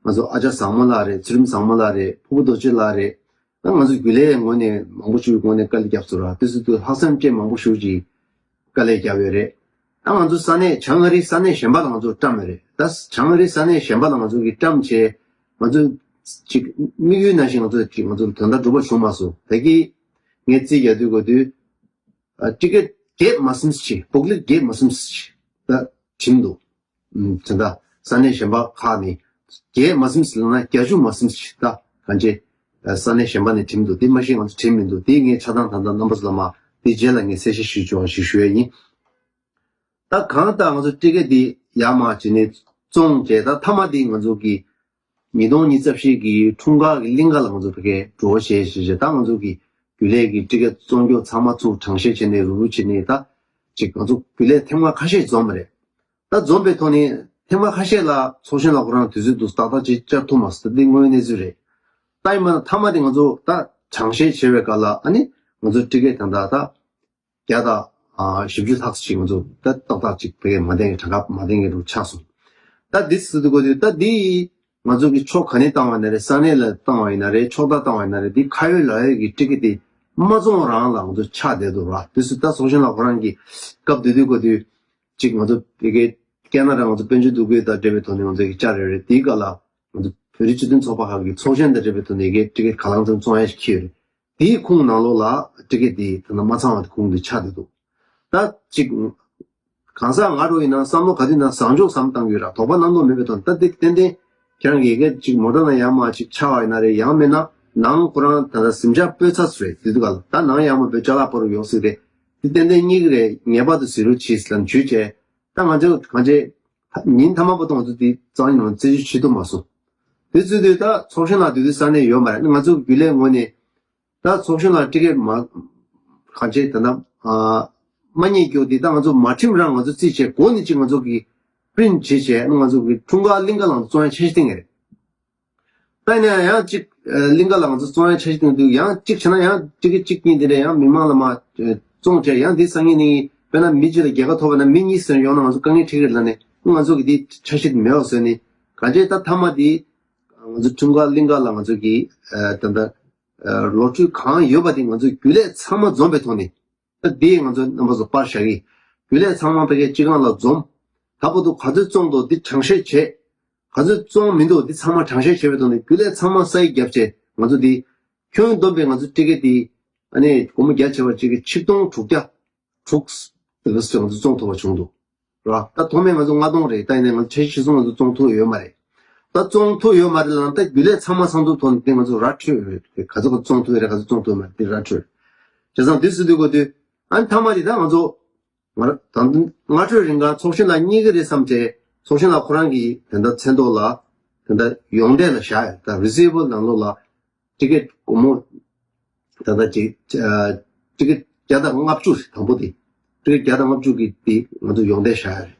ང་ཚོ་ཨ་ཅག་བཟང་མོ་ལགས་རེད། ཚུལ་ཁྲིམས་བཟང་མོ་ལགས་རེད། ཕུར་བུ་རྡོ་རྗེ་ལགས་རེད། ད་ང་ཚོ་རྒྱུན་ལས་ངོས་ནས་མང་པོ་ཞིག་གི་ངོས་ནས་དཀའ་ལས་བརྒྱབ་ཚུལ་ར། དེ་ཚོ་དུས་ལྷག་བསམ་ཅན་མང་པོ་ཞིག་ཅིག་དཀའ་ལས་བརྒྱབ་ཡོད་རེད། ད་ང་ཚོ་ས་གནས་བྱང་ཨ་རིའི་ས་གནས་གཞན་པ་ལ་ང་ཚོ་བཀྲམ་ཡོད་རེད། ད་བྱང་ཨ་རིའི་ས་གནས་གཞན་པ་ལ་ང་ཚོ་གི་བཀྲམ་བྱས། ང་ཚོ་ཅིག་དམིགས་ཡུལ་ནང་བཞིན་ང་ཚོ་ཅིག་ང་ཚོ་དོན་དག་འགྲུབ་པ་བྱུང་མ་སོང་། ད་གི་ངས་རྩིས་རྒྱག་དུས་གོ་དུས་ཨ་ཊི་ཀེ་བརྒྱད་མ་ཟིན་ཅིག་སྤུག་ལེབ་བརྒྱད་མ་ཟིན་ཅིག་ད་བྱིན་འདུག་ཨུམ། དེ་འདྲ་ས་གནས་གཞན་པ་ཁག་ནས་བརྒྱད་མ་ཟིན་ཟིན་ན་བརྒྱད་ཅུ་མ་ཟིན་ཟིན་ད་གང་ཅི་ས་གནས་གཞན་པ་ནས་བྱིན་འདུག་དེ་མ་གཞི་ང་ཚོ་བྱིན་མི་འདུག་དེ་ངས་ཆ་ཚང་ད་ལྟ་རྣམ་པ་ཚོ་ལ་མ་དེ་རྗེས་ལ་ངས་གསལ་བཤད་ཞུ་ཆོག་ཞུ་ཞུ་ཡས་ཡིན། ད་གང་ལྟར་ང་ཚོ་ཊི་ཀེ་དེ་ཡར་མར་བྱས་ནས་བཙོང་བྱས། ད་མཐའ་མ་དེ་ང་ཚོ་གི་ཉིས་སྟོང་ཉི་ཤུ་རྩ་བཞི་གི་འཁྲུངས་སྐར་གི་གླིང་ག་ལ་ང་ཚོ་ཕ་གིར་འགྲོ་བྱས་བྱས་བྱས། ད་ང་ཚོ་གི་རྒྱུན་ལས་ཀྱི་ཊི་ཀེ་བཙོང་རྒྱུ་ཚང་མ་ཚུར་གྲངས་བཤེར་བྱས་ནས་རུབ་རུབ་བྱས་ནས་ད་ཅིག་ང་ཚོ་རྒྱུན་ལས་ཐེངས་མ་ཁ་ཤས་འཛོམས་པ་རེད། ད་འཛོམས་པའི་ཐོག་ནས་ཐེངས་མ་ཁ་ཤས་ལ་ཚོགས་གཞོན་ལགས་ཁོ་རང་དུས་ཚོད་འདུག་ཏག་ཏག་ཅིག་བཅར་ཐུབ་མ་སོང་། ད་འདི་དངོས་ཡོད་གནས་ཚུལ་རེད། ད་ཡིན་པ་ན་མཐའ་མ་དེ་ང་ཚོ་ད་གྲངས་བཤེར་བྱེད་པའི་སྐབས་ལ་ཨ་ནི་ང་ཚོ་ཊི་ཀེ་དང་ད་ད་བརྒྱ་དང་ཨ་བཞི་བཅུ་ལྷག་ཅིག་ང་ཚོ་ད་ཏག་ཏག་ཅིག་བོད་སྐད་མ་བསྟན་གྱི་གྲངས་ཀ་མ་བསྟན་གྱི་རུ་ཆགས་སོང་། ད་འདི་ཟེར་དུས་གོ་དུས་ད་འདི་ང་ཚོ་གི་ཕྱོགས་ག་ནས་བཏང་བ་ཡིན་ན་རེད། ས་གནས་ལ་བཏང་བ་ཡིན་ན་རེད། ཕྱོགས་མཐའ་བཏང་བ་ཡིན་ན་རེད། འདི་ཁ་ཡོད་ལག་ཡོད་ཀྱི་ཊི་ཀེ་དེ་མ་བཙོང་རང་ལ་ང་ཚོ་ཆགས་བསྡད་འདུག་ར། དུས་སུ་ད་ཚོགས་གཞོན་ལགས་ཁོ་རང་གི་སྐབས་དེ་དུས་གོ་དུས་ཅིག་ང་ཚོ་དེ་གའི་ཀེ་ན་ཌ་ང་ཚོ་དཔལ་འབྱོར་འདུ་འགོད་དང་འབྲེལ་བའི་ཐོག་ནས་ང་ཚོ་གི་བཅར་ཡོད་རེད། དེའི་སྐབས་ལ་ང་ཚོ་བོད་རིགས་སྤྱི་མཐུན་ཚོགས་པ་ཁག་གི་ཚོགས་གཞོན་དང་འབྲེལ་བའི་ཐོག་ནས་ཀྱི་ཊི་ཀེ་ག་ལང་ཚང་བཙོང་ཡ་ཞིག་འཁྱེར་ཡོད་རེད། དེའི་ཁུངས་ནང་ལོགས་ལ་ཊི་ཀེ་དེ་ད་ནང་མ་ཚང་བ་དེ་ཁུངས་དེ་ཆགས་བསྡད་འདུག་ད་ཅིག་གང་ཟག་ང་རོ་ཡིན་ན་བསམ་བློ་ག་དུས་ན་བཟང་ཕྱོགས་བསམ་བཏང་གི་ཡོད་ར། དོགས་པ་རྣམ་རྟོག་མེད་པའི་ཐོག་ནས། ད་དེ་ཏན་ཏན་ཁྱེད་རང་གི་ཡ་གི་ཅིག་མོ་ཊ་ནང་ཡར་མར་ཅིག་ཆགས་པ་ཡིན་ན་རེད། ཡང་མིན་ན་ནང་ཁོ་རང་ད་ལྟ་གཟིམ་ཆ་སྤོས་ཚར་སོང་རེད། དེ་དུས་ག་ལ་ད་ནང་ཡར་མར་སྤོས་ཅ་ལག་སྤོ་རུ་ཡོང་སྲིད་རེད། དེ་ཏན་ཏན་རྙེད་ཀྱི་རེད། ངེས་པར་དུ་གཟིགས་རོགས་གྱིས་ལབ་ཞུས་བྱས། ད་ང་ཚོ་གང་བྱས་ཉིན་མཐའ་མ་བར་དུ་ང་ཚོ་དེ་གཙང་ཉིན་རྩད་གཅོད་བྱེད་ཐུབ་མ་སོང་། དེ་ཚོ་དུས་ད་ཚོགས་གཞོན་ལགས་དེ་དུས་ས་གནས་ཡོད་མ་རེད། ང་ཚོ་རྒྱུན་ལས་ངོས་ནས་ད་ཚོགས་གཞོན་ལགས་ཊི་ཀེ་མ་གང་བྱས་ད་ནམ་ཨ་མ་རྙེད་རྒྱུ་དེ་ད་ང་ཚོ་མ་ཁྲིམས་རང་ང་ཚོ་རྩིས་བྱས་སྒོ་ནས་ཅིག་ང་ཚོ་གི་པི་རིན་བྱེད་བྱས་ང་ཚོ་གི་འཁྲུངས་སྐར་གླིང་ག་ལ་ང་ཚོ་བཙོང་ཡ་འཆར་གཞི་བཏིང་ཡ་རེད། ད་ཡིན་ན་ཡང་ཅིག་ཨ་གླིང་ག་ལ་ང་ཚོ་བཙོང་ཡ་འཆར་གཞི་བཏིང་དུས་ཡང་ཅིག་བྱས་ན་ཡང་ཅིག་གི་ཅིག་གཉིས་དེ་འདྲ་ཡང་མི་མང་ལ་མ་ཨ་བཙོང་བྱས། ཡང་དེ་སང་ཉིན་ནི་དཔེར་ན་མི་གཅིག་ལ་རྒྱལ་ཁ་ཐོབ་པ་ན་མི་གཉིས་ཟེར་ཡོང་ན་ང་ཚོ་དཀའ་ངལ་འཕྲད་ཀྱི་རེད་ལབ་ནས་ང་ཚོ་གི་དེ་འཆར་གཞི་དེ་མེད་པ་བཟོས་ནས་གང་བྱས་ད་མཐའ་མ་དེ་ང་ཚོ་འཁྲུངས་སྐར་གླིང་ག་ལ་ང་ཚོ་གི་ཨ་ད་ལྟ་ཨ་ལོ་རྒྱུས་གང་ཡོད་པ་དེ་ང་ཚོ་རྒྱུན་ལས་ཚང་མ་འཛོམས་པའི་ཐོག་ནས། ད་དེ་ང་ཚོ་རྣམ་པ་ཚོ་པར་བཞག་གི། རྒྱུན་ལས་ཚང་མ་ཕ་གིའི་སྤྱི་ཁང་ལ་འཛོམས། ད་བར་དུ་ག་ཚོད་བཙོང་འདུག་འདི་གྲངས་བཤེར་བྱས། ག་ཚོད་བཙོང་མི་འདུག་འདི་ཚང་མ་གྲངས་བཤེར་བྱས་པའི་ཐོག་ནས་རྒྱུན་ལས་ཚང་མ་ས་ཡིག་བརྒྱབ་བྱས། ང་ཚོ་འདི་ཁྱོན་བསྡོམས་པའི་ང་ཚོ་ཊི་ཀེ་འདི་ཨ་ནི་སྒོར་མོ་རྒྱ་ཆེ་བ་གཅིག་གི་ཆིག་སྟོང་དྲུག་བརྒྱ་དྲུག་དེ་ཚོ་ང་ཚོ་བཙོང་ཐུབ་པ་བྱུང་འདུག་ར། ད་ཐོག་མའི་ང་ཚོ་ལྔ་སྟོང་རེད། ད་ཡིན་ནའི་ང་ཚོ་འཆར་གཞི་གཞིར་བཟུང་ང་ཚོ་བཙོང་ཐུབ་ཡོད་མ་རེད། ད་བཙོང་ཐུབ་ཡོད་མ་རེད་ལབ་ན་ད་རྒྱུན་ལས་ཚང་མ་ཚང་འཛོམས་ཐོག་ནས་དེ་ང་ཚོ་ར་འཕྲོད་ཡོད་རེད། ག་ཚོད་ག་བཙོང་ཐུབ་ཡོད་རེད། ག་ཚོད་བཙོང་ཐུབ་ཡོད་མ་རེད། དེ་ར་འཕྲོད། བྱས་ཙང་དེ་སུ་དུས་གོ་དུས་ཨ་ནི་མཐའ་མ་དེ་ད་ང་ཚོ་ང་ར་ད་དུང་སྔ་དྲོའི་རིང་ག་ཚོགས་གཞོན་ལགས་རྙེད་ཀྱི་རེད་བསམ་བྱས། ཚོགས་གཞོན་ལགས་ཁོ་རང་གིས་དེ་འདྲ་མཚན་ཐོག་ལ་དེ་འདྲ་ཡོང་འདས་ལ་བཞག་ཡོད། ད་རི་སི་བར་ནང་ལོགས་ལ་ཊི་ཀེ་ཊི་སྒོར་མོ་ད་ལྟ་ཅིག་ཨ་ཊི་ཀེ་ཊི་བརྒྱ་དང་ལྔ་བཅུ་དང་པོ་དེ། ཊི་ཀེ་ཊི་བརྒྱ་དང་ལྔ་བཅུ་གི་དེ་ང་ཚོ་ཡོང་འདས་བཞག་ཡོད་རེད།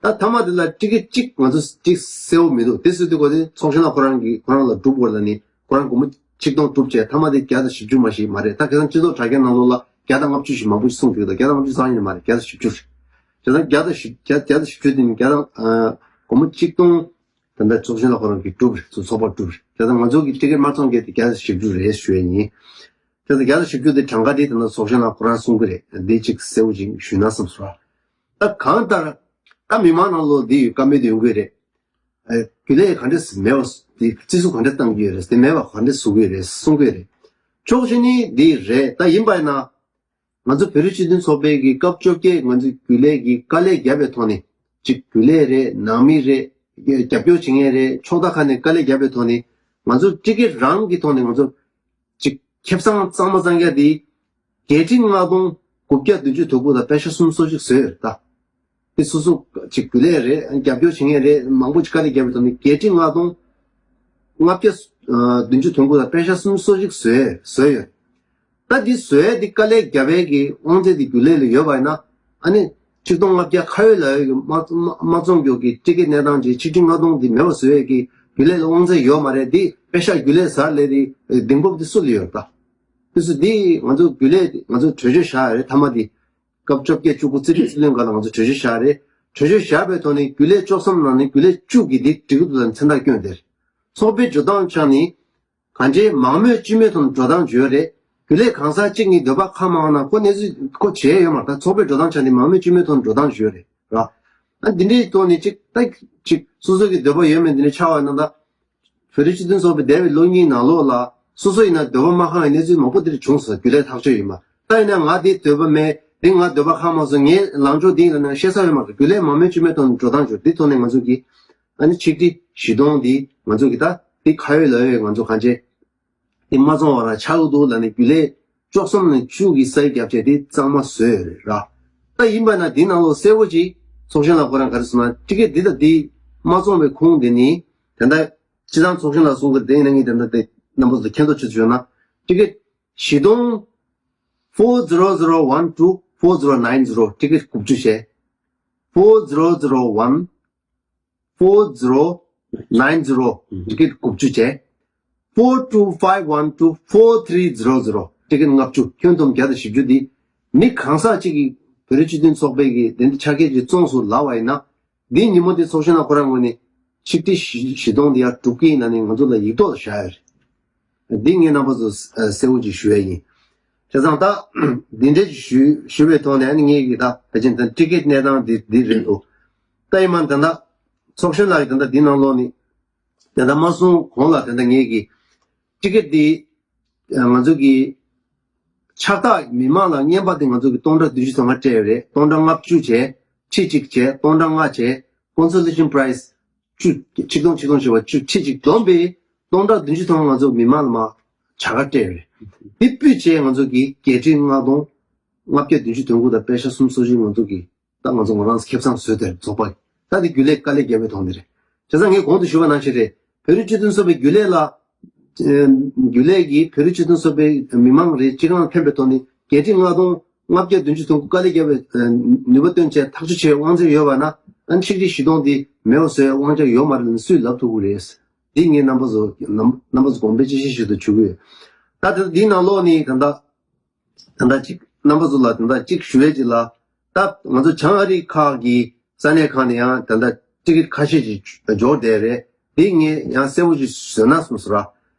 ད་མཐའ་མ་དེ་ལ་ཊི་ཀེ་ཊི་གཅིག་ང་ཚོ་ཅིག་གསལ་པོ་མི་འདུག་དེ་སུ་དུས་གོ་དེ་ཚོགས་གཞོན་ལགས་ཁོ་རང་གིས་ཁོ་རང་ལ་སྒྲུབ་དགོས་ལབ་ནས་ཁོ་རང་སྒོར་མོ་ཆིག་སྟོང་གྲུབ་བྱས། མཐའ་མ་དེ་བརྒྱ་དང་བཞི་བཅུ་མ་ཞིག་མ་རེད། ད་ཁ་སང་སྤྱི་ཚོགས་དྲ་རྒྱའི་ནང་ལོགས་ལ་བརྒྱ་དང་ལྔ་བཅུ་ཞིག་མང་པོ་ཞིག་གསུངས་འདུག་ད་བརྒྱ་དང་ལྔ་བཅུ་ཙམ་ཡིན་མ་རེད། བརྒྱ་དང་བཞི་བཅུ་རེད། བྱས་ཙང་བརྒྱ་དང་བཞི་བརྒྱ་བརྒྱ་དང་བཞི་བཅུ་དེ་ནི་བརྒྱ་དང་ཨ་སྒོར་མོ་ཆིག་སྟོང་ ད་ལྟ་ཚོགས་གཞོན་ལགས་ཁོ་རང་གིས་གྲུབ་རེད། ཚོགས་པ་གྲུབ་རེད། དེ་ལྟར་ང་ཚོ་གི་ཊི་ཀེ་ཊི་མ་བཙོང་མཁན་དེ་བརྒྱ་དང་བཞི་བཅུ་རེད་ཞུ་ཡས་ཡིན། དེ་ལྟར་བརྒྱ་དང་བཞི་བཅུ་དེ་གྲངས་ཀ་དེ་ད་ལྟ་ཚོགས་གཞོན་ལགས་ཁོ་རང་གསུང་གི་རེད། འདི་གཅིག་གསལ་པོ་ཅིག་ཞུས་ན་བསམ་སོང་། ད་གང་ལྟར་ད་མི་མང་ནང་ལོགས་འདི་ཡོད་ཀ་མེད་དུ་ཡོང་གི་རེད། ཨེ། རྒྱུན་ལས་ག་འདྲས་མེད་པ་དེ་བརྩི་སྲུང་ག་འདྲས་གཏང་གི་ཡོད་རེད། དེ་མེད་པ་ག་འདྲས་བཟོ་གི་ཡོད་རེད་གསུང་གི་ཡོད་རེད། ཕྱོགས་གཅིག་ནས་འདི་རེད། ད་ཡིན་པ་ཡིན་ན། ང་ཚོ་བོད་རིགས་སྤྱི་མཐུན་ཚོགས་པའི་གི་སྐབས་བཅོ་བརྒྱད་ང་ཚོའི་རྒྱུན་ལས་ཀྱི་དཀའ་ལས་བརྒྱབ་པའི་ཐོག་ནས། གཅིག་རྒྱུན་ལས་རེད། ནང་མི་རེད། རྒྱབ་སྐྱོར་བྱེད་མཁན་རེད། ཕྱོགས་མཐའ་ཁག་ནས་དཀའ་ལས་བརྒྱབ་པའི་ཐོག་ནས། ང་ཚོ་ཊི་ཀེ་ཊི་རང་གི་ཐོག་ནས་ང་ཚོ་གཅིག་ཁེ་བཟང་གཙང་མ་གཙང་རྐྱང་དེ་བརྒྱད་ཁྲི་ལྔ་སྟོང་དགུ་བརྒྱ་བདུན་ཅུ་དོན་དགུ་དང་པད་ཤག་སུམ་ཅུ་སོ་གཅིག་བཟོས་ཡོད་རེད་ད། དེ་སོ་སོ་གཅིག་རྒྱུན་ལས་རེད། རྒྱབ་སྐྱོར་བྱེད་མཁན་རེད། མང་པོ་ཅིག་དཀའ་ལས་བརྒྱབ་པའི་ཐོག་ནས་བརྒྱད་ཁྲི་ལྔ་སྟོང་ལྔ་བརྒྱ་བདུན་ཅུ་དོན་དགུ་དང་པད་ཤག་སུམ་ཅུ་སོ་གཅིག་བཟོས་བཟོས་ཡོད། ད་འདི་བཟོས་འདི་དཀའ་ལས་བརྒྱབ་པའི་གི་དབང་ཚད་འདི་རྒྱུན་ལས་ལ་ཡོད་པ་ཡིན་ན། ཨ་ནི་ཆིག་སྟོང་ལྔ་བརྒྱ་ཁ་ཡོད་ལག་ཡོད་ཀྱི་མ་མ་མ་བཙོང་རྒྱུ་གི་ཊི་ཀེ་ཊི་གནས་སྟངས་ཀྱི་ཆིག་ཁྲི་ལྔ་སྟོང་འདི་མེད་པ་བཟོས་ཡས་ཀྱི་རྒྱུན་ལས་ལ་དབང་ཚད་ཡོད་མ་རེད། འདི་པད་ཤག་རྒྱུན་ལས་ཟ་ལས་འདི་གདེང་སྤོབས་འདི་སུ་ལ་ཡོད་ད། དེ་ཚོ་འདི་ང་ཚོ་རྒྱུན་ལས་ང་ཚོ་གྲོས་ཆོད་བཞག་ཡ་རེད། མཐའ་མ་འདི། སྐབས་བཅོ་བརྒྱད་བཅུ་དགུ་རྩིས་སྤྲོད་རྩིས་ལེན་སྒང་ལ་ང་ཚོ་གྲོས་ཆོད་བཞག་རེད། གྲོས་ཆོད་བཞག་པའི་ཐོག་ནས་རྒྱུན་ལས་བཅུ་གསུམ་ནང་ནས་རྒྱུན་ལས་བཅུ་གིས་འདི་སྒྲིག་འཛུགས་དང་མཚན་རྟགས་བསྐྱོན་ཏེ། ཚོགས་པའི་འགྲོ་སྟངས་ཆ་ནས་གང་ཅིའི་མང་མོས་སྤྱི་མོས་ཐོག་ནས་འགྲོ་སྟངས་བརྗོད་རེད། རྒྱུན་ལས་གང་ཟག་གཅིག་གཉིས་འདོད་པ་ཁ་མང་ན་ཁོ་གནས་ཚུལ་ཁོ་བྱས་ཡོད་མ་རེད། ད་ཚོགས་པའི་འགྲོ་སྟངས་ཆ་ནས་མང་མོས་སྤྱི་མོས་ཐོག་ནས་འགྲོ་སྟངས་བརྗོད་རེད་ར། ཨ་འདི་འདྲའི་ཐོག་ནས་གཅིག་ད་གཅིག་སོ་སོ་གི་འདོད་པ་ཡོད་མེད་འདི་འདྲ་ཆགས་པ་ཡིན་ན་ད། བོད་རིགས་སྤྱི་མཐུན་ཚོགས་པའི་འདས་པའི་ལོ་གཉིས་ནང་ལོགས་ལ་སོ་སོ་ཡིན་ན་འདོད་པ་མ་ཁེངས་པའི་གནས་ཚུལ་མང་པོ་འདིར་བྱུང་སོང་། རྒྱུན་ལས་ཐག་གཅོད་ཡིན་པ། ད་ཡིན་ན་ང་འདི་འདོད་པ་མེད། འདི་ང་འདོད་པ་ཁེངས་མ་སོང་། ངའི་ལངས་ཕྱོགས་འདི་ཡིན་ལབ་ན་བཤད་ས་ཡོད་མ་རེད། རྒྱུན་ལས་མང་མོས་སྤྱི་མོས་ཐོག་ནས་འགྲོ་སྟངས་བྱོས། འདི་ཐོག་ནས་ང་ཚོ་གི་ཨ་ནི་ཆིག་ཁྲི་བཞི་སྟོང་འདི་ང་ཚོ་གི་ད་འདི་ཁ་ཡོད་ལག་ཡོད་ང་ཚོ་གང་བྱས་འདི་མ་བཙོང་བ་རང་ཆགས་ཀྱི་འདུག་ལབ་ནས་རྒྱུན་ལས་བཅུ་གསུམ་ནས་བཅུ་གི་སའི་རྒྱབ་ཆས་འདི་གཙང་མ་བཟོས་ཡོད་རེད་ར། ད་ཡིན་པ་ན་འདི་ནང་ལོགས་གསལ་པོ་ཅིག་ཚོགས་གཞོན་ལགས་ཁོ་རང་ག་རེ་གསུངས་ན་ཊི་ཀེ་ཊི་འདི་དང་འདི་མ་བཙོང་བའི་ཁུངས་འདི་ནི་ད་ལྟ། སྤྱི་བཏང་ཚོགས་གཞོན་ལགས་གསུང་གི་དེ་ཡིན་ན་ངས་དེ་འདྲ་དེ་རྣམ་པ་ཚོ་མཁྱེན་རྟོགས་བྱེད་དུ་བྱུང་ན། ཊི་ཀེ་ཊི་བཞི་སྟོང་four zero zero one two four zero nine zero ཊི་ཀེ་ཊི་དགུ་བཅུ་བྱས། four zero zero one four zero nine zero ཊི་ཀེ་ཊི་དགུ་བཅུ་བྱས། four two five one two four three zero zero ཊི་ཀེ་ཊི་ལྔ་བཅུ། ཁྱོན་བསྡོམས་བརྒྱ་དང་བཞི་བཅུ་འདི་མི་གང་ཟག་གཅིག་གིས་བོད་རིགས་སྤྱི་མཐུན་ཚོགས་པའི་གི་དེ་འདྲ་ཆ་རྐྱེན་ཅིག་བཙོངས་སོང་ལབ་པ་ཡིན་ན། འདི་ཉིན་མོ་འདི་ཚོགས་གཞོན་ལགས་ཁོ་རང་ངོས་ནས་ཆིག་ཁྲི་བཞི་བཞི་སྟོང་འདི་ཡར་སྒྲུབ་ཀྱི་ཡིན་ན་ནི་ང་ཚོ་ལ་ཡིག་ཐོག་ལ་བཞག་ཡོད་རེད། འདི་ངས་རྣམ་པ་ཚོ་གསལ་པོ་ཅིག་ཞུ་ཡ་ཡིན། བྱས་ཙང་ད་འདི་འདྲ་ཅིག་ཞུ་ཞུ་བའི་ཐོག་ནས་ཨ་ནི་ངས་ཀྱི་ད་ཕལ་ཆེར་ད་ཊི་ཀེ་ཊི་གནས་སྟངས་འདི་འདི་རེད་འདུག་ད་ཡིན་མ་ད་ད་ཚོགས་གཞོན་ལགས་ཀྱི་ད་ད་འདི་ནང་ལོགས་ནས་ད་ད་མ་སོང་གོང་ལ་ད་ད་ངས་ཀྱི་ཊི་ཀེ་ཊི་འདི་ང་ཚོ་གི་ཕྱག་རྟགས་མི་མང་ལ་རྔན་པ་དེ་ང་ཚོ་གི་སྟོང་ཕྲག་བདུན་ཅུ་ཐམ་པ་སྤྲད་ཡོད་རེད། སྟོང་ཕྲག་ལྔ་བཅུ་བྱས། ཁྲི་གཅིག་བྱས། སྟོང་ཕྲག་ལྔ་བྱས། Consolation Prize བཅུ། ཆིག་སྟོང་ཆིག་སྟོང་བྱས་པ་བཅུ། ཁྲི་གཅིག་བསྡོམས་པས་སྟོང་ཕྲག་བདུན་ཅུ་ཐམ་པ་ང་ཚོ་མི་མང་ལ་མར་བྱ་དགའ་སྤྲད་ཡོད་རེད། འདི་ཕུད་བྱས་ང་ཚོ་གི་བརྒྱད་ཁྲི་ལྔ་སྟོང་ལྔ་བརྒྱ་བདུན་ཅུ་དོན་དགུ་དང་པད་ཤག་སུམ་ཅུ་སོ་གཅིག་ང་ཚོ་གི་ད་ང་ཚོ་ང་རང་ཁེ་བཟང་བཟོས་ཏེ་ཚོགས་པ་ད་དེ་རྒྱུན་ལས་དཀའ་ལས་བརྒྱབ་པའི་ཐོག་ནས་རེད། བྱས་ཙང་ངས་གོང་དུ་ཞུས་པ་ནང་བཞིན་རེད། བོད་རིགས་སྤྱི་མཐུན་ཚོགས་པའི་རྒྱུན་ལས་ལ་ཨེམ། རྒྱུན་ལས་ཀྱིས་བོད་རིགས་སྤྱི་མཐུན་ཚོགས་པའི་མི་མང་རེ་སྤྱི་བཏང་ཕན་པའི་ཐོག་ནས་བརྒྱད་ཁྲི་ལྔ་སྟོང་ལྔ་བརྒྱ་བདུན་ཅུ་དོན་དགུ་དཀའ་ལས་བརྒྱབ་པའི་ནུས་པ་བཏོན་བྱས་ཐག་གཅོད་བྱས་དབང་ཚད་ཡོད་པ་ན་ཨ་ནི་ཆིག་ཁྲི་བཞི་སྟོང་འདི་མེད་པ་བཟོ་ཡའི་དབང་ཆ་ཡོད་མ་རེད་ལབ་ནས་སུས་ལབ་ཐུབ་ཀྱི་རེད། འདི་ངས་རྣམ་པ་ཚོ་རྣམ་རྣམ་པ་ཚོ་དགོངས་པ་དཔྱད་ཞིབ་ཞུ་དུ་བཅུག་གི་ཡོད། ད་དེ་འདིའི་ནང་ལོགས་ནས་ད་ལྟ། ད་ལྟ་གཅིག་རྣམ་པ་ཚོ་ལ་ད་ལྟ་གཅིག་ཞུ་ཡས་ཅིག་ལ། ད་ང་ཚོ་བྱང་ཨ་རི་ཁག་གི་ས་གནས་ཁག་ནས་ཡང་ད་ལྟ་ཊི་ཀེ་ཊི་ཁ་ཤས་ཅིག་འབྱོར་བསྡད་རེད། དེ་ངས་ཡང་གསལ་པོ་ཅིག་བཟོས་ན་བསམ་སོང་ར།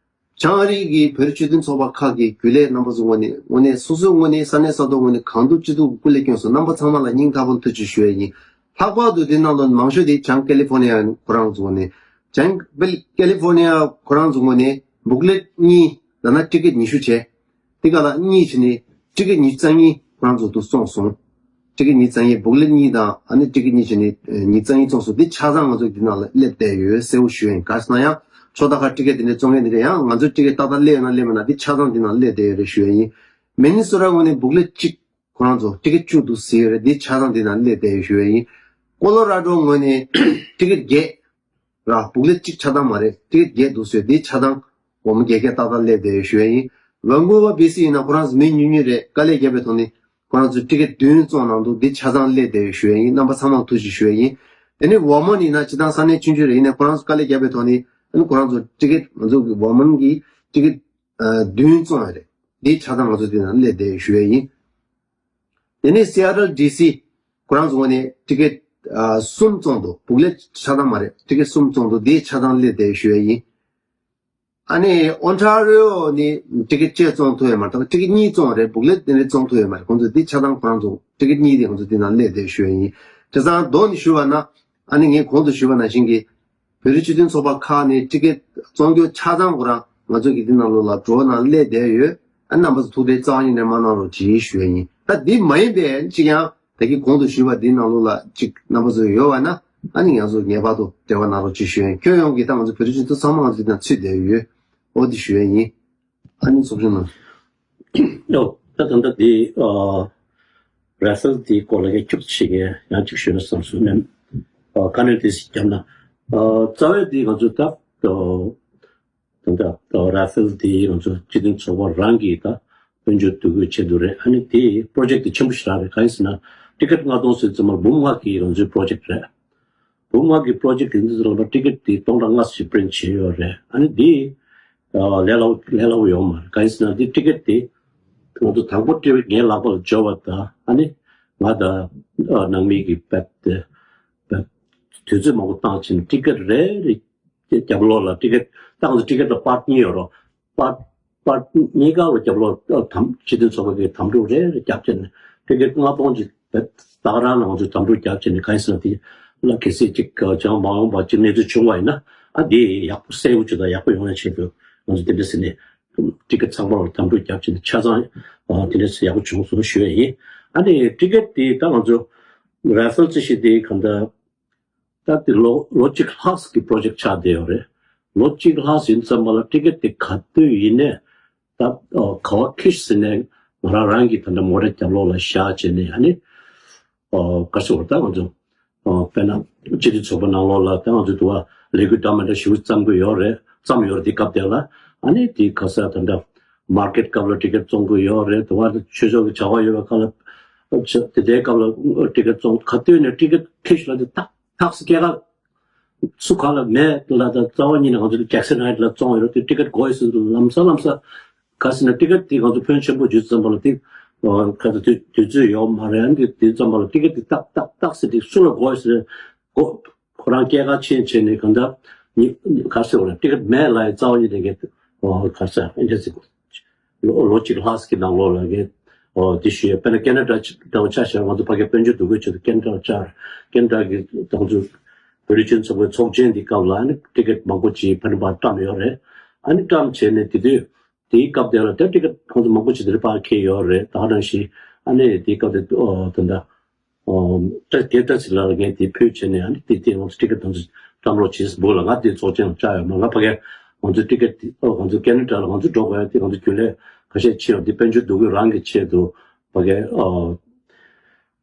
བྱང་ཨ་རི་གི་བོད་རིགས་སྤྱི་མཐུན་ཚོགས་པ་ཁག་གི་རྒྱུན་ལས་རྣམ་པ་ཚོ་ངོས་ནས་དངོས་གནས་སོ་སོའི་ངོས་ནས་ས་གནས་ས་ཐོག་ངོས་ནས་གང་ཐུབ་ཅི་ཐུབ་སྐུ་ལས་བསྐྱོན་སོང་། རྣམ་པ་ཚང་མ་ལ་སྙིང་ཐག་པ་ནས་ཐུགས་རྗེ་ཞུ་ཡས་ཡིན། ལྷག་པར་དུ་དེ་ནང་ལ་མང་ཤོས་དེ་བྱང་ཀེ་ལི་ཧྥོར་ནི་ཡ་ཁོ་རང་ཚོ་ངོས་ནས། བྱང་ཀེ་ལི་ཧྥོར་ནི་ཡ་ཁོ་རང་ཚོ་ངོས་ནས་བུག་ལེཊ་གཉིས་ཡང་ན་ཊི་ཀེ་ཊི་ཉི་ཤུ་བྱས། དེ་ག་ལ་གཉིས་བྱས་ནས་ཊི་ཀེ་ཊི་ཉི་ཤུ་རྩ་གཉིས་ཁོ་རང་ཚོ་དུ་བཙོངས་སོང་། ཊི་ཀེ་ཊི་ཉི་ཤུ་རྩ་གཉིས་བུག་ལེཊ་གཉིས་དང་ཨ་ནི་ཊི་ཀེ་ཊི་གཉིས་བྱས་ནས་ཉི་ཤུ་རྩ་གཉིས་བཙོངས་སོང་། འདི་ཆ་ཚང་ང་ཚོ་འདི་ནང་ལ་སླེབས་བསྡད་ཡོད་གསལ་པོ་ཞུ་ཡ་ཡིན། ག་རེ་ཟེར་ན་ཡང་ཕྱོགས་མཐའ་ཁག་ཊི་ཀེ་ཊི་འདི་འདྲ་བཙོང་མཁན་འདི་འདྲ་ཡང་ང་ཚོ་ཊི་ཀེ་ཊི་ཏག་ཏག་སླེབས་ཡོད་ན་སླེབས་མེད་ན་འདི་ཆ་ཚང་འདི་ནང་སླེབས་བསྡད་ཡོད་རེད་ཞུ་ཡ་ཡིན། མི་ནི་སོ་ཊ་ངོས་ནས་བུག་ལེཊ་གཅིག་ཁོ་རང་ཚོ་ཊི་ཀེ་ཊི་བཅུ་འདུག་ཟེར་ཡོད་རེད། འདི་ཆ་ཚང་འདི་ནང་སླེབས་བསྡད་ཡོད་ཞུ་ཡ་ཡིན། ཀོ་ལོ་ར་ཌོ་ངོས་ནས་ཊི་ཀེ་ཊི་བརྒྱད་ར་བུག་ལེཊ་གཅིག་ཆ་ཚང་མ་རེད། ཊི་ཀེ་ཊི་བརྒྱད་འདུག་ཟེར་འདི་ཆ་ཚང་སྒོར་མོ་བརྒྱད་བརྒྱ་ཏག་ཏག་སླེབས་བསྡད་ཡོད་ཞུ་ཡ་ཡིན། ཝན་ཀུ་ཝར་བྷི་སི་ཡིན་ན་ཁོ་རང་ཚོ་མི་ཉུང་ཉུང་རེད། དཀའ་ལས་བརྒྱབ་པའི་ཐོག་ནས་ཁོ་རང་ཚོ་ཊི་ཀེ་ཊི་བདུན་བཙོངས་གནང་འདུག་འདི་ཆ་ཚང་སླེབས་བསྡད་ཡོད་ཞུ་ཡ་ཡིན། རྣམ་པ་ཚང་མར་ཐུགས་རྗེ་ཞུ་ཡ་ཡིན། དེ་ནས་ཝོ་མན་ཡིན་ན་སྤྱི་བཏང་ས་གནས་ཆུང་ཆུང་རེད། ཡིན་ནའི་ཁོ་རང་ཚོ་དཀའ་ལས་བརྒྱབ་པའི་ཐོག་ནས་ཨ་ནི་ཁོ་རང་ཚོ་ཊི་ཀེ་ཊི་ང་ཚོ་གི་ཝོ་མན་གྱི་ཊི་ཀེ་ཊི་བདུན་བཙོངས་ཡ་རེད། འདི་ཆ་ཚང་ང་ཚོ་འདི་ནང་སླེབས་བསྡད་ཡོད་ཞུ་ཡ་ཡིན། དེ་ནས་སི་ཨེ་ཊི་ལི་ཌི་སི་ཁོ་རང་ཚོ་ངོས་ནས་ཊི་ཀེ་ཊི་ ཨ་གསུམ་བཙོང་འདུག booklet ཆ་ཚང་མ་རེད། ཊི་ཀེཊ་གསུམ་བཙོང་འདུག་འདི་ཆ་ཚང་སླེབས་བསྡད་ཞུ་ཡ་ཡིན། ཨ་ནི་ཨོན་ཊ་རི་ཡོ་ནི་ཊི་ཀེཊ་གཅིག་བཙོང་ཐུབ་ཡོད་མ་རེད། ད་ཊི་ཀེཊ་གཉིས་བཙོང་རེད། booklet དེ་འདྲ་བཙོང་ཐུབ་ཡོད་མ་རེད། ཁོང་ཚོས་འདི་ཆ་ཚང་ཁོ་རང་ཚོ་ཊི་ཀེཊ་གཉིས་དེ་ཁོང་ཚོ་འདི་ནང་སླེབས་བསྡད་ཞུ་ཡ་ཡིན། བྱས་ཙང་མདོ་ནས་ཞུ་བ་ན་ཨ་ནི་ངས་གོང་དུ་ཞུས་པ་ནང་བཞིན་གྱི་བོད་རིགས་སྤྱི་མཐུན་ཚོགས་པ་ཁག་ནས་ཊི་ཀེཊ་བཙོང་རྒྱུ་ཆ་ཚང་ཁོ་རང་ང་ཚོ་གི་འདི་ནང་ལོགས་ལ་drawer ནང་སླེབས་བསྡད་ཡོད། ཨ་རྣམ་པ་ཚོ་ཐུགས་ཁྲལ་རྩ་བ་ཉིད་ནས་མ་གནང་རོགས་གྱིས་ཞུ་ཡ་ཡིན། ད་འདི་མ་ཡིན་པའི་གཅིག་ཡང་ད་གིན་གོང་དུ་ཞུས་པ་འདི་ནང་ལོགས་ལ་གཅིག་རྣམ་པ་ཚོ་ཡོད་པ་ན་ཨ་ནི་ང་ཚོ་ངེས་པར་དུ་འབྲེལ་བ་གནང་རོགས་གྱིས་ཞུ་ཡ་ཡིན། ཁྱོན་ཡོངས་ཀྱི་ད་ང་ཚོ་བོད་རིགས་སྤྱི་མཐུན་ཚང་མ་ང་ཚོ་འདི་ནང་ཚུད་བསྡད་ཡོད། ཨོ་འདི་ཞུ་ཡ་ཡིན། ཨ་ནི་ཚོགས་ཆུང་ནང་། ཡོ། ད་ད་ལྟ་འདི་ཨ་ར་ཧྥེལ་འདིའི་སྐོར་ལ་ངས་ཁྱུག་ཅིག་གི་ཡང་ཅིག་ཞུས་ན་བསམ་སོང་ནས། ཨ་དཀའ་གནད་དེ་ཞིག་བརྒྱབ་ན། ཨ་རྩ་བའི་འདི་ང་ཚོ་ད་ད་ད་ལྟ་ར་ཧྥེལ་འདི་ང་ཚོ་སྤྱི་མཐུན་ཚོགས་པ་རང་གིས་ད་དཔལ་འབྱོར་བསྡུ་དགོས་ཆེད་དུ་རེད། ཨ་ནི་དེ་པྲོ་ཇེཀ་དེ་ཆེན་པོ་ཞིག་རག་རེད། གང་ཡིན་ཟེར་ན་ཊི་ཀེཊ་ལྔ་སྟོང་ཟེར་ཙམ་པ་འབུམ་ལྔ་གི་ང་ཚོའི་པྲོ་ཇེཀ་རེད། བུ་མ་གི་པྲོ་ཇེཀ་དེ་ཚོ་ལ་ཊི་ཀེཊ་དེ་སྟོང་ཕྲག་ལྔ་ཞིག་པི་རིན་ཊི་བྱས་ཡོད་རེད། ཨ་ནི་འདི་ལས་སླ་པོ་ལས་སླ་པོ་ཡོད་མ་རེད། གང་ཡིན་ཟེར་ན་འདི་ཊི་ཀེཊ་དེ་ང་ཚོ་དང་པོ་སྤྲད་པའི་ངའི་ལག་པ་ལ་འབྱོར་བ་དང་ཨ་ནི་ང་དང་ནང་མི་གི་བེད་དེ་བེད་དུས་ཚོད་མང་པོ་བཏང་ཕྱིན་ཊི་ཀེཊ་རེ་རེ་རྒྱབ་ལོགས་ལ་ཊི་ཀེཊ་ད་ང་ཚོ་ཊི་ཀེཊ་ལ་པར་གཉིས་ཡོད་རོགས། པར་པར་གཉིས་ཀ་བ་རྒྱབ་ལོགས་དམ་སྤྱི་མཐུན་ཚོགས་པ་གི་དམ་ཕྲུག་རེ་རེ་རྒྱབ་བྱས་ནས་ཊི་ཀེཊ་ལྔ་སྟོང་ཅིག་བེད་ད་ག་རང་ལ་ང་ཚོས་དམ་ཕྲུག་རྒྱབ་བྱས་ནས་གང་ཡིན་ཟེར་ན་དེ་ལ་གལ་སྲིད་ཅིག་ཅང་མ་འོངས་པ་ཅིག་གནས་ཚུལ་བྱུང་བ་ཡིན་ན་ཨ་དེ་ཡག་པོ་གསལ་པོ་ཅིག་དང་ཡག་པོ་ཡོང་ཡ་ཆེད་དུ་ང་ཚོ་དེ་འདྲ་ཟེར་ནས་ཊི་ཀེཊ་ཚང་མ་ལ་དམ་ཕྲུག་རྒྱབ་བྱས་ནས་ཆ་ཚང་དེ་འདྲ་ཟེར་ཡག་པོ་བྱུང་སོང་ཞུ་ཡ་ཡིན། ཨ་ནི་ཊི་ཀེཊ་དེ་ད་ང་ཚོ་ར་ཧྥེལ་རྩིས་གཞི་དེ་གང་ལྟར། ད་དེ་ལོ་ལོ་གཅིག་ལྷག་གི་པྲོ་ཇེཀ་ཆགས་བསྡད་ཡོད་རེད། ལོ་གཅིག་ལྷག་ཟིན་ཙམ་པ་ལ་ཊི་ཀེཊ་དེ་ག་དུས་ཡིན་ནས་ད་ག་བ་ཁེ་ཤི་ཟིན་ནས་ང་རང་རང་གི་ད་ལྟ་མོ་ཊ་རྒྱབ་ལོགས་ལ་བཞག་བྱས་ནས་ཨ་ནི་ག་ཟེར་བ་ད་ང་ཚོ་དཔེར་ན་སྤྱི་འཐུས་ཚོགས་པ་ནང་ལོགས་ལ་ད་ང་ཚོ་དུ་བ་ལས་འགུལ་འདྲ་མི་འདྲ་ཞིག་བརྩམས་ཀྱི་ཡོད་རེད། བརྩམས་ཡོད་རེད། དེ་སྐབས་དེ་ལ་ཨ་ནི་དེ་ག་ས་ད་ལྟ་མར་ཀེཊ་སྐབས་ལ་ཊི་ཀེཊ་བཙོང་གི་ཡོད་རེད། དུ་བ་ཆོས་ཕྱོགས་ཀྱི་བྱ་བ་ཡོད་པའི་སྐབས་ལ་དེ་དེའི་སྐབས་ལ་ཊི་ཀེཊ་བཙོང་ག་དུས་ནས་ཊི་ཀེཊ་ཁེ་ཤི་ལ་དེ་ཏག་ཏག་སེ་སྐྱེལ་ག་སུ་ག་ལ་མེད་ལ་ད་རྩ་བ་ཉིད་ནས་ང་ཚོ་ཇེག་སན་ཧའེཊ་ལ་བཙོང་ཡོད་རེད། དེ་ཊི་ཀེཊ་དགོས་ཡོད་ཟེར་ལམ་སང་ལམ་སང་ག་ཟེར་ན་ཊི་ཀེཊ་དེ་ང་ཚོ་ཕོན་ཆེན་པོ་ཡོད་ཙམ་པ་ལ་དེ་ག་ཚོད་དུས་དུས་ཚོད་ཡོད་མ་རེད། ཨ་ནི་དེ་ཙམ་པ་ལ་ཊི་ཀེཊ་དེ་ཏག་ཏག་ཏག་སེ་དེ་སུ་ལ་དགོས་ཡོད་ཟེར་དགོས། ཁོ་རང་སྐྱེལ་ག་ཕྱིན་བྱས་ནས་གང་ལྟར་ཉི་ག་ཟེར་བ་ལ་ཊི་ཀེཊ་མེད་ལ་ཡི་རྩ་བ་ཉིད་ནས་ག་ཟེར་ཨེ་འདྲ་ཟེར་ལོ་ལོ་གཅིག་ལྷག་གི་ནང་ལོགས་ལ་གི་འོ་དེ་ཞུ་ཡ། དཔེར་ན་ཁེ་ན་ཌ་འདྲ་བོ་ཆ་བཞག་ང་ཚོ་ཕ་གི་དཔལ་འབྱོར་འདུ་འགོད་ཆེད་དུ་ཁེ་ན་ཌ་ལ་བཅར། ཁེ་ན་ཌ་གི་ང་ཚོ་བོད་རིགས་སྤྱི་མཐུན་ཚོགས་པའི་ཚོགས་ཆེན་འདི་སྐབས་ལ་ཨ་ནི་ཊི་ཀེཊ་མང་པོ་ཅིག་ཕ་ནི་པར་བཀྲམ་ཡོད་རེད། ཨ་ནི་བཀྲམ་བྱས་ནས་དེ་དུས་དེའི་སྐབས་དེ་ལ་ད་ཊི་ཀེཊ་ཁོང་ཚོ་མང་པོ་ཅིག་དེ་རིང་ཕར་འཁྱེར་ཡོད་རེད། ད་ག་ནང་བཞིན་ཨ་ནི་དེའི་སྐབས་དེ་འོ་ད་ལྟ། ཨོ། ད་དེ་ལྟ་ཚིག་ལ་ངས་དེ་ཕུལ་བྱས་ནས་ཨ་ནི་དེ་དེ་ང་ཚོ་ཊི་ཀེཊ་དང་ཚོ་བཀྲམ་རོགས་བྱེད་ཟེར་འབུལ་ལ་ང་དེ་ཚོགས་ཆེན་ལ་བཅར་ཡོད་མ། ང་ཕ་གིར་ང་ཚོ་ཊི་ཀེཊ་དེ་ཨོ་ང་ཚོ་ཁེ་ན་ཌ་ལ་ང་ཚོ་འགྲོ་དགོས་ཡ་དེ་ང་ཚོ་རྒྱུན་ལས་ཁ་ཤས་ཕྱིན་ཡོད། དེ་དཔལ་འབྱོར་འདུ་འགོད་རང་གི་ཆེད་དུ་ཕ་གིར་ཨོ་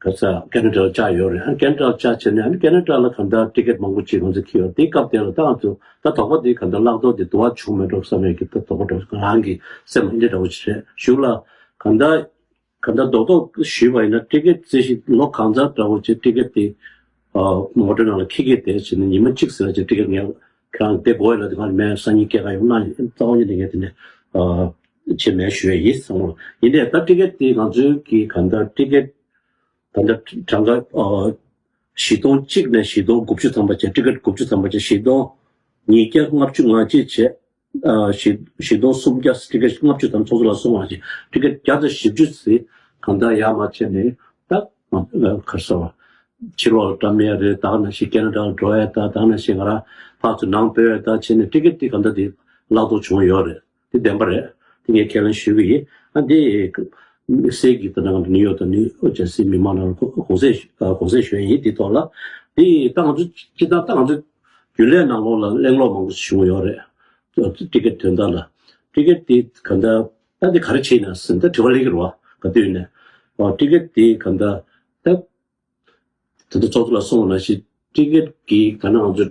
ག་ས་ཁེ་ན་ཌ་ལ་བཅར་ཡོད་རེད། ཨ་ཁེ་ན་ཌ་ལ་བཅར་བྱས་ནས་ཨ་ནི་ཁེ་ན་ཌ་ལ་གང་ལྟར་ཊི་ཀེཊ་མང་པོ་ཅིག་ང་ཚོ་འཁྱེར་ཡོད། དེ་སྐབས་དེ་ལ་ད་ང་ཚོ་ད་དོགས་པ་དེ་གང་ལྟར་བརླག་དོགས་དེ་དུ་བ་བྱུང་མེད་འགྲོ་བསམ་ཡས་ཀྱི་ད་དོགས་པ་འགྲོ་རང་གི་སེམས་ལ་འདི་འདྲ་བོ་ཞིག་རེད། གཞུག་ལ་གང་ལྟར། གང་ལྟར་རྡོག་རྡོག་ཞུས་པ་ཡིན་ན་ཊི་ཀེཊ་རྩིས་གཞི་ལོ་གང་ཚང་འདྲ་བོ་ཅིག་ཊི་ཀེཊ་དེ་མོ་ཊའི་ནང་ལ་འཁྱེར་འཁྱེར་བསྡད་བྱས་ནས་ཉི་མ་གཅིག་ཟེར་ན་ཅིག་ཊི་ཀེཊ་ངས་ཁྱེད་རང་དེ་དགོས་ཡོད་ལབ་དུས་ང་ནི་མེད་སང་ཉིན་སྐྱེལ་ག་ཡོང་ན་རྩ་བ་ཉིད་ནས་ངས་དེ་ནས་བྱེད་མེད་ཞུ་ཡས་ཡིན་བསམ་བློ། ཡིན་ནའི་ད་ཊི་ཀེཊ་དེ་ང་ཚོའི་གི་གང་ལྟར་ཊི་ཀེཊ་ད་ལྟ་གྲངས་ཀ་བཞི་སྟོང་གཅིག་ནས་བཞི་སྟོང་དགུ་བཅུ་ཐམ་པ་བྱས། ཊི་ཀེཊ་དགུ་བཅུ་ཐམ་པ་བྱས། བཞི་སྟོང་ཉིས་བརྒྱ་ལྔ་བཅུ་ང་གཅིག་བྱས། ཨ་བཞི་བཞི་སྟོང་སུམ་བརྒྱ་ཊི་ཀེཊ་ལྔ་བཅུ་དང་ཚོགས་གཙོ་ལགས་གསུངས་པ་བཞིན་ཊི་ཀེཊ་བརྒྱ་དང་བཞི་བཅུ་ཙམ་གང་ལྟར་ཡར་མར་བྱས་ནས་ད་ང་ག་རེ་ཟེར་བ་ཕྱི་ལོགས་ལ་བཀྲམ་ཡས་རེད། ད་ག་ནང་བཞིན་ཁེ་ན་ཌ་ལ་འགྲོ་ཡས་ད་ད་ག་ནང་བཞིན་ང་རང་ཕར་ཚུར་ནང་སྤོས་ཡས་ད་བྱས་ནས་ཊི་ཀེཊ་དེ་གང་ལྟར་དེ་བརླག་གཏོང་བྱུང་ཡོད་རེད། དེ་བདེན་པ་རེད། དེ་ངས་ཁས་ལེན་ཞུ་གི་ཡིན། ཨ་འདི་དམིགས་བསལ་གྱི་ད་ནང་ནིའུ་ཡོག་དང་ནིའུ་ཇར་སི་མི་མང་ནང་ལ་དགོངས་སེལ་དགོངས་སེལ་ཞུ་ཡས་ཡིན། དེ་ཐོག་ལ་དེ་ད་ང་ཚོ་སྤྱིར་བཏང་ད་ང་ཚོ་རྒྱུན་ལས་ནང་ལོགས་ལ་གླེང་སློང་མང་པོ་ཞིག་བྱུང་ཡོད་རེད། ཊི་ཀེཊ་དོན་དག་ལ། ཊི་ཀེཊ་དེ་ག་འདྲ་ད་འདི་ག་རེ་བྱས་ན་ཟེར་ད་དྲི་བ་སླེབས་ཀྱི་རེད་བ། ག་དུས་ནས་ཨོ་ཊི་ཀེཊ་དེ་ག་འདྲ་ད་ད་ལྟ་ཚོགས་གཙོ་ལགས་གསུངས་པ་ནང་བཞིན་ཊི་ཀེཊ་གི་ག་ན་ང་ཚོ་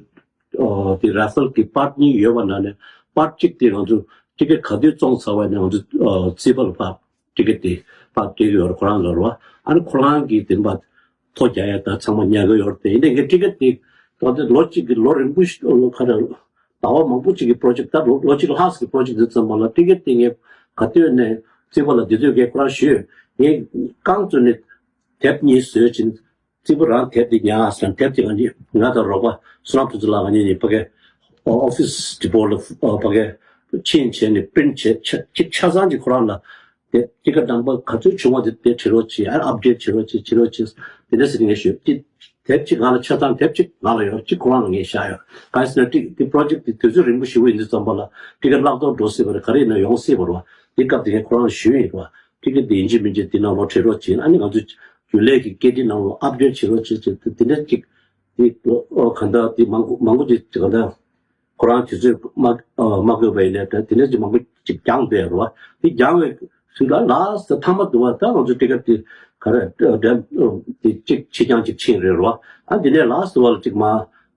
ཨོ་དེ་ར་ཧྥེལ་གི་པར་གཉིས་ཡོད་པ་ནང་ནས་པར་གཅིག་དེ་ང་ཚོ་ཊི་ཀེཊ་ག་དུས་བཙོང་ཚར་བ་ནས་ང་ཚོ་ཨོ་རྩིས་པ་ལ་ཕར་ཊི་ཀེཊ་དེ་ཕར་སྤྲད་ཀྱི་ཡོད་རེད། ཁོ་རང་ལ་རེད་བ། ཨ་ནི་ཁོ་རང་གིས་དེ་ཕར་ཐོ་རྒྱག་ཡ་ད་ཚང་མ་ཉར་གི་ཡོད་རེད། དེ་ཡིན་ནའི་ངས་ཊི་ཀེཊ་དེ་ད་ལྟ་ལོ་གཅིག་གི་ལོ་རིང་པོ་ཞིག་ལོ་ཁ་ར་ཟླ་བ་མང་པོ་ཅིག་གི་པྲོ་ཇེཀ་ད་ལོ་ལོ་གཅིག་ལྷག་ཙམ་གྱི་པྲོ་ཇེཀ་འདི་ཙམ་པ་ལ་ཊི་ཀེཊ་དེ་ངས་ག་དུས་ནས་རྩིས་པ་ལ་འདི་དུས་ངས་ཁོ་རང་ཞུས། ངས་རྐང་བཙུགས་ནས་དེབ་གཉིས་བཟོས་ཕྱིན། སྲིད་པ་རང་དེབ་དེ་ཉར་ཟེར་དེབ་དེ་ང་གཉིས་ང་དང་རོགས་པ་བསོད་ནམས་ཕུན་ཚོགས་ལགས་ང་གཉིས་ནས་ཕ་གི་ཨོ་ཕི་སི་ཌི་པོ་ལ་ཕ་གི་ཕྱིན་བྱས་ནས་པི་རིན་ཊི་བྱས་ཆ་ཆ་ཚང་གི་ཁོ་རང་ལ་དེ་ཊི་ཀེ་ཊི་ནམ་བར་ག་ཚོད་བྱུང་བ་དེ་དེ་བྲིས་རོགས་གྱིས། ཨ་ཨབ་ཌེཊ་བྱེད་རོགས་གྱིས། བྱེད་རོགས་གྱིས། དེ་འདྲ་ཟེར་ནས་ངས་ཞུས། དེ་དེབ་གཅིག་ང་ལ་ཆ་ཚང་དེབ་གཅིག་ང་ལ་ཡོད། གཅིག་ཁོ་རང་ལ་ངས་བཞག་ཡོད། གང་ཡིན་ཟེར་ན་ཊི་དེ་པོ་རོ་ཇེཀ་དེ་དུས་ཚོད་རིང་པོ་ཞེ་པོ་ཡིན་དུས་ཙམ་པ་ལ་ཊི་ཀེ་ཊི་བརླག་གཏོར་འགྲོ་སྲིད་པ་རེད། ག་རེ་ཡིན་ན་ཡོང་སྲིད་པ་རེད་བ། དེ་སྐབས་དེ་ངས་ཁོ་རང་ལ་ཞུས་ཡིན་རེད་བ། ཊི་ཀེ་ཊི་དེ་ཡིན་གཅིག་མིན་གཅིག་དེ་ནང་ལོགས་བྲིས་རོགས་གྱིས། ཨ་ནི་ང་ཚོ་རྒྱུན་ལས་ཀྱི་ཀེ་ཌི་ནང་ལོགས་ཨབ་ཌེཊ་བྱེད་རོགས་གྱིས་ཟེར་དེ་དེ་འདྲ་གཅིག་དེ་ཨོ་ག་འདྲ་དེ་མང་པོ་མང་པོ་ཅིག་ག་འདྲ་ཁོ་རང་དུས་ཚོད་མ་ཨ་མ་དགོས་པ་ཡིན་ནའི་ད་དེ་འདྲ་ཅིག་མང་པོ་ཅིག་བརྒྱངས་བསྡད་རེད་བ། དེ་བརྒྱངས་པའི་ཚུལ་ལ་ལཱ་སི་ཊི་མཐའ་མ་དུ་བ་ད་ང་ཚོ་ཊི་ཀེ་ཊི་དེ་ག་རེ་འདྲ་དེ་གཅིག་ཕྱི་རྐྱང་གཅིག་ཕྱིན་རེད་རེད་བ། ཨ་དེ་ནས་ལཱ་སི་ཊི་དུ་བ་ལ་ཅིག་མ་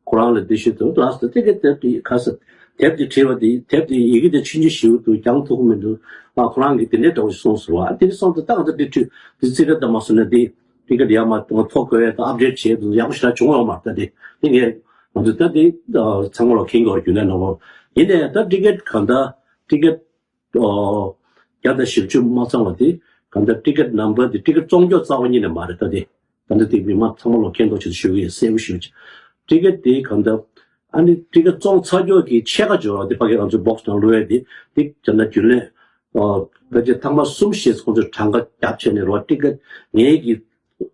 ཁོ་རང་ལ་འདི་ཞུས་དུས་ལཱ་སི་ཊི་ཊི་ཀེ་ཊི་དེབ་དེ་ག་ས་དེབ་དེ་བྲིས་པ་དེ་དེབ་དེ་ཡི་གེ་དེ་ཆུང་ཆུང་ཞིག་འདུག་བརྒྱངས་ཐུབ་ཀྱི་མི་འདུག་ཨ་ཁོ་རང་གིས་དེ་འདྲའི་འདྲ་བོ་ཞིག་གསུངས་སོང་བ། ཨ་དེ་འདྲ་སོང་ཙང་ད་ང་ཚོ་འདི་བྲིས་འདི་རྩིས་རེ་ད་མ་སོང་ན་འདི་ཊི་ཀེ་ཊི་ཡར་མར་ཐོ་འགོད་ཡས་དང་ཨབ་ཌེཊ་བྱེད་ཡས་དང་ཡག་པོ་ཞེ་དྲག་བྱུང་ཡོད་མ་རེད། ད་དེ་དེ་ངས་ང་ཚོ་ད་དེ་ཚང་མ་ལ་མཁྱེན་གྱི་ཡོད་རྒྱུན་ལས་ནང་ལོགས། ཡིན་ནའི་ད་ཊི་ཀེ་ཊི་གང་ལྟར་ཊི་ཀེ་ཊི་ཨོ་བརྒྱ་དང་བཞི་བཅུ་མ་ཚང་བ་དེ་གང་ལྟར་ཊི་ཀེ་ཊི་ནམ་བར་དེ་ཊི་ཀེ་ཊི་བཙོང་རྒྱུ་རྩ་བ་ཉིད་ནས་མ་རེད། ད་དེ་ད་ལྟ་དེ་མི་མང་ཚང་མ་ལ་མཁྱེན་རྟོགས་ཆེད་དུ་ཞུ་གི་ཡིན། གསལ་པོ་ཞུ་ཆེད་ཊི་ཀེ་ཊི་དེ་གང་ལྟར་ཨ་ནི་ཊི་ཀེ་ཊི་བཙོང་ཚར་རྒྱུ་གི་ཕྱེད་ཀ་འབྱོར་བ་དེ་ཕ་གི་ང་ཚོའི་བོག་སི་ནང་བླུགས་ཡས་དེ་དེ་གང་ལྟར་རྒྱུན་ལས་ཨོ་ཕལ་ཆེར་ཐེངས་མ་གསུམ་ཞིག་ཁོང་ཚོས་གྲངས་ཀ་བརྒྱབ་བྱས་ནས་རོ་ཊི་ཀེ་ཊི་ངའི་གི་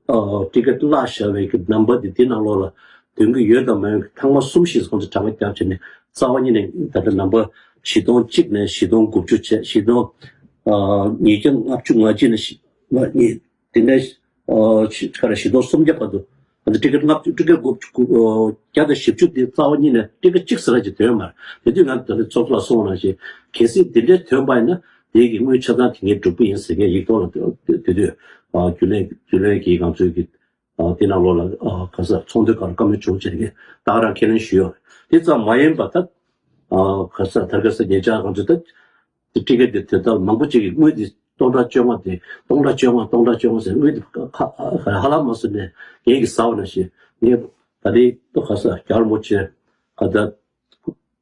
ཨོ་ཊི་ཀེ་ཊི་བརླག་བཞག་པའི་གི་ནམ་བར་དེ་དེ་ནང་ལོགས་ལ་འདོན་གི་ཡོད་དང་མེད་ཐེངས་མ་གསུམ་ཞིག་ཁོང་ཚོས་གྲངས་ཀ་བརྒྱབ་བྱས་ནས་རྩ་བ་ཉིད་ནས་ད་ལྟ་ནམ་བར་བཞི་སྟོང་གཅིག་ནས་བཞི་སྟོང་དགུ་བཅུ་བྱས། བཞི་སྟོང་ཨ་ཉིས་བརྒྱ་ལྔ་བཅུ་ང་གཅིག་ནས་བཞི་ལྔ་གཉིས། དེ་ནས་ཨོ་ཆི་ག་རེ་བཞི་སྟོང་སུམ་བརྒྱ་བར་དུ་ང་ཚོ་ཊི་ཀེ་ཊི་ལྔ་བཅུ་ཊི་ཀེ་ཊི་དགུ་བཅུ་དགུ་བརྒྱ་དང་བཞི་བཅུ་དེ་རྩ་བ་ཉིད་ནས་ཊི་ཀེ་ཊི་གཅིག་ཟེར་ཡ་ཅིག་ཐོན་མ་རེད། དེ་དུས་ང་ཚོ་ད་ནི་ཚོགས་གཙོ་ལ་གསུངས་པ་ནང་བཞིན་གལ་སྲིད་དེ་འདྲའི་ཐོན་པ་ཡིན་ན་དེ་གི་དངུལ་ཆ་ཚང་དེ་ངས་སྒྲུབ་ཀྱི་ཡིན་ཟེར་ངས་ཡིག་ཐོག་ལ་དེ་དེ་དུས་ཨ་རྒྱུན་ལས་རྒྱུན་ལས་ཀྱི་ང་ཚོའི་གི་ཨ་དེ་ནང་ལོགས་ལ་ཨ་ག་ས་ཚོགས་འདུའི་སྐབས་ལ་བཀའ་མོལ་བྱུང་བྱས་ནས་ད་ག་རང་ཁས་ལེན་ཞུས་ཡོད་རེད། དེ་ཙམ་མ་ཡིན་པ་ད་ཨ་ག་ས་ད་ག་ས་ཉེ་ཆར་ང་ཚོ་ད། དེ་ཊི་ཀེ་ཊི་དེ་དེ་ལྟར་མང་པོ་ཅིག་གིས་དངུལ་དེ་སྟོང་ཕྲག་བཅོ་ལྔ་དེ་སྟོང་ཕྲག་བཅོ་ལྔ་སྟོང་ཕྲག་བཅོ་ལྔ་ཟེར་དངུལ་དེ་ཁ་ཁ་ཧ་ལམ་མ་སོང་ནས་ངེད་ཀྱིས་ཟ་བ་ནང་བཞིན་ངས་ད་རེས་ཏོ་ག་ས་རྒྱ་གར་མོ་ཆེ་ག་ད་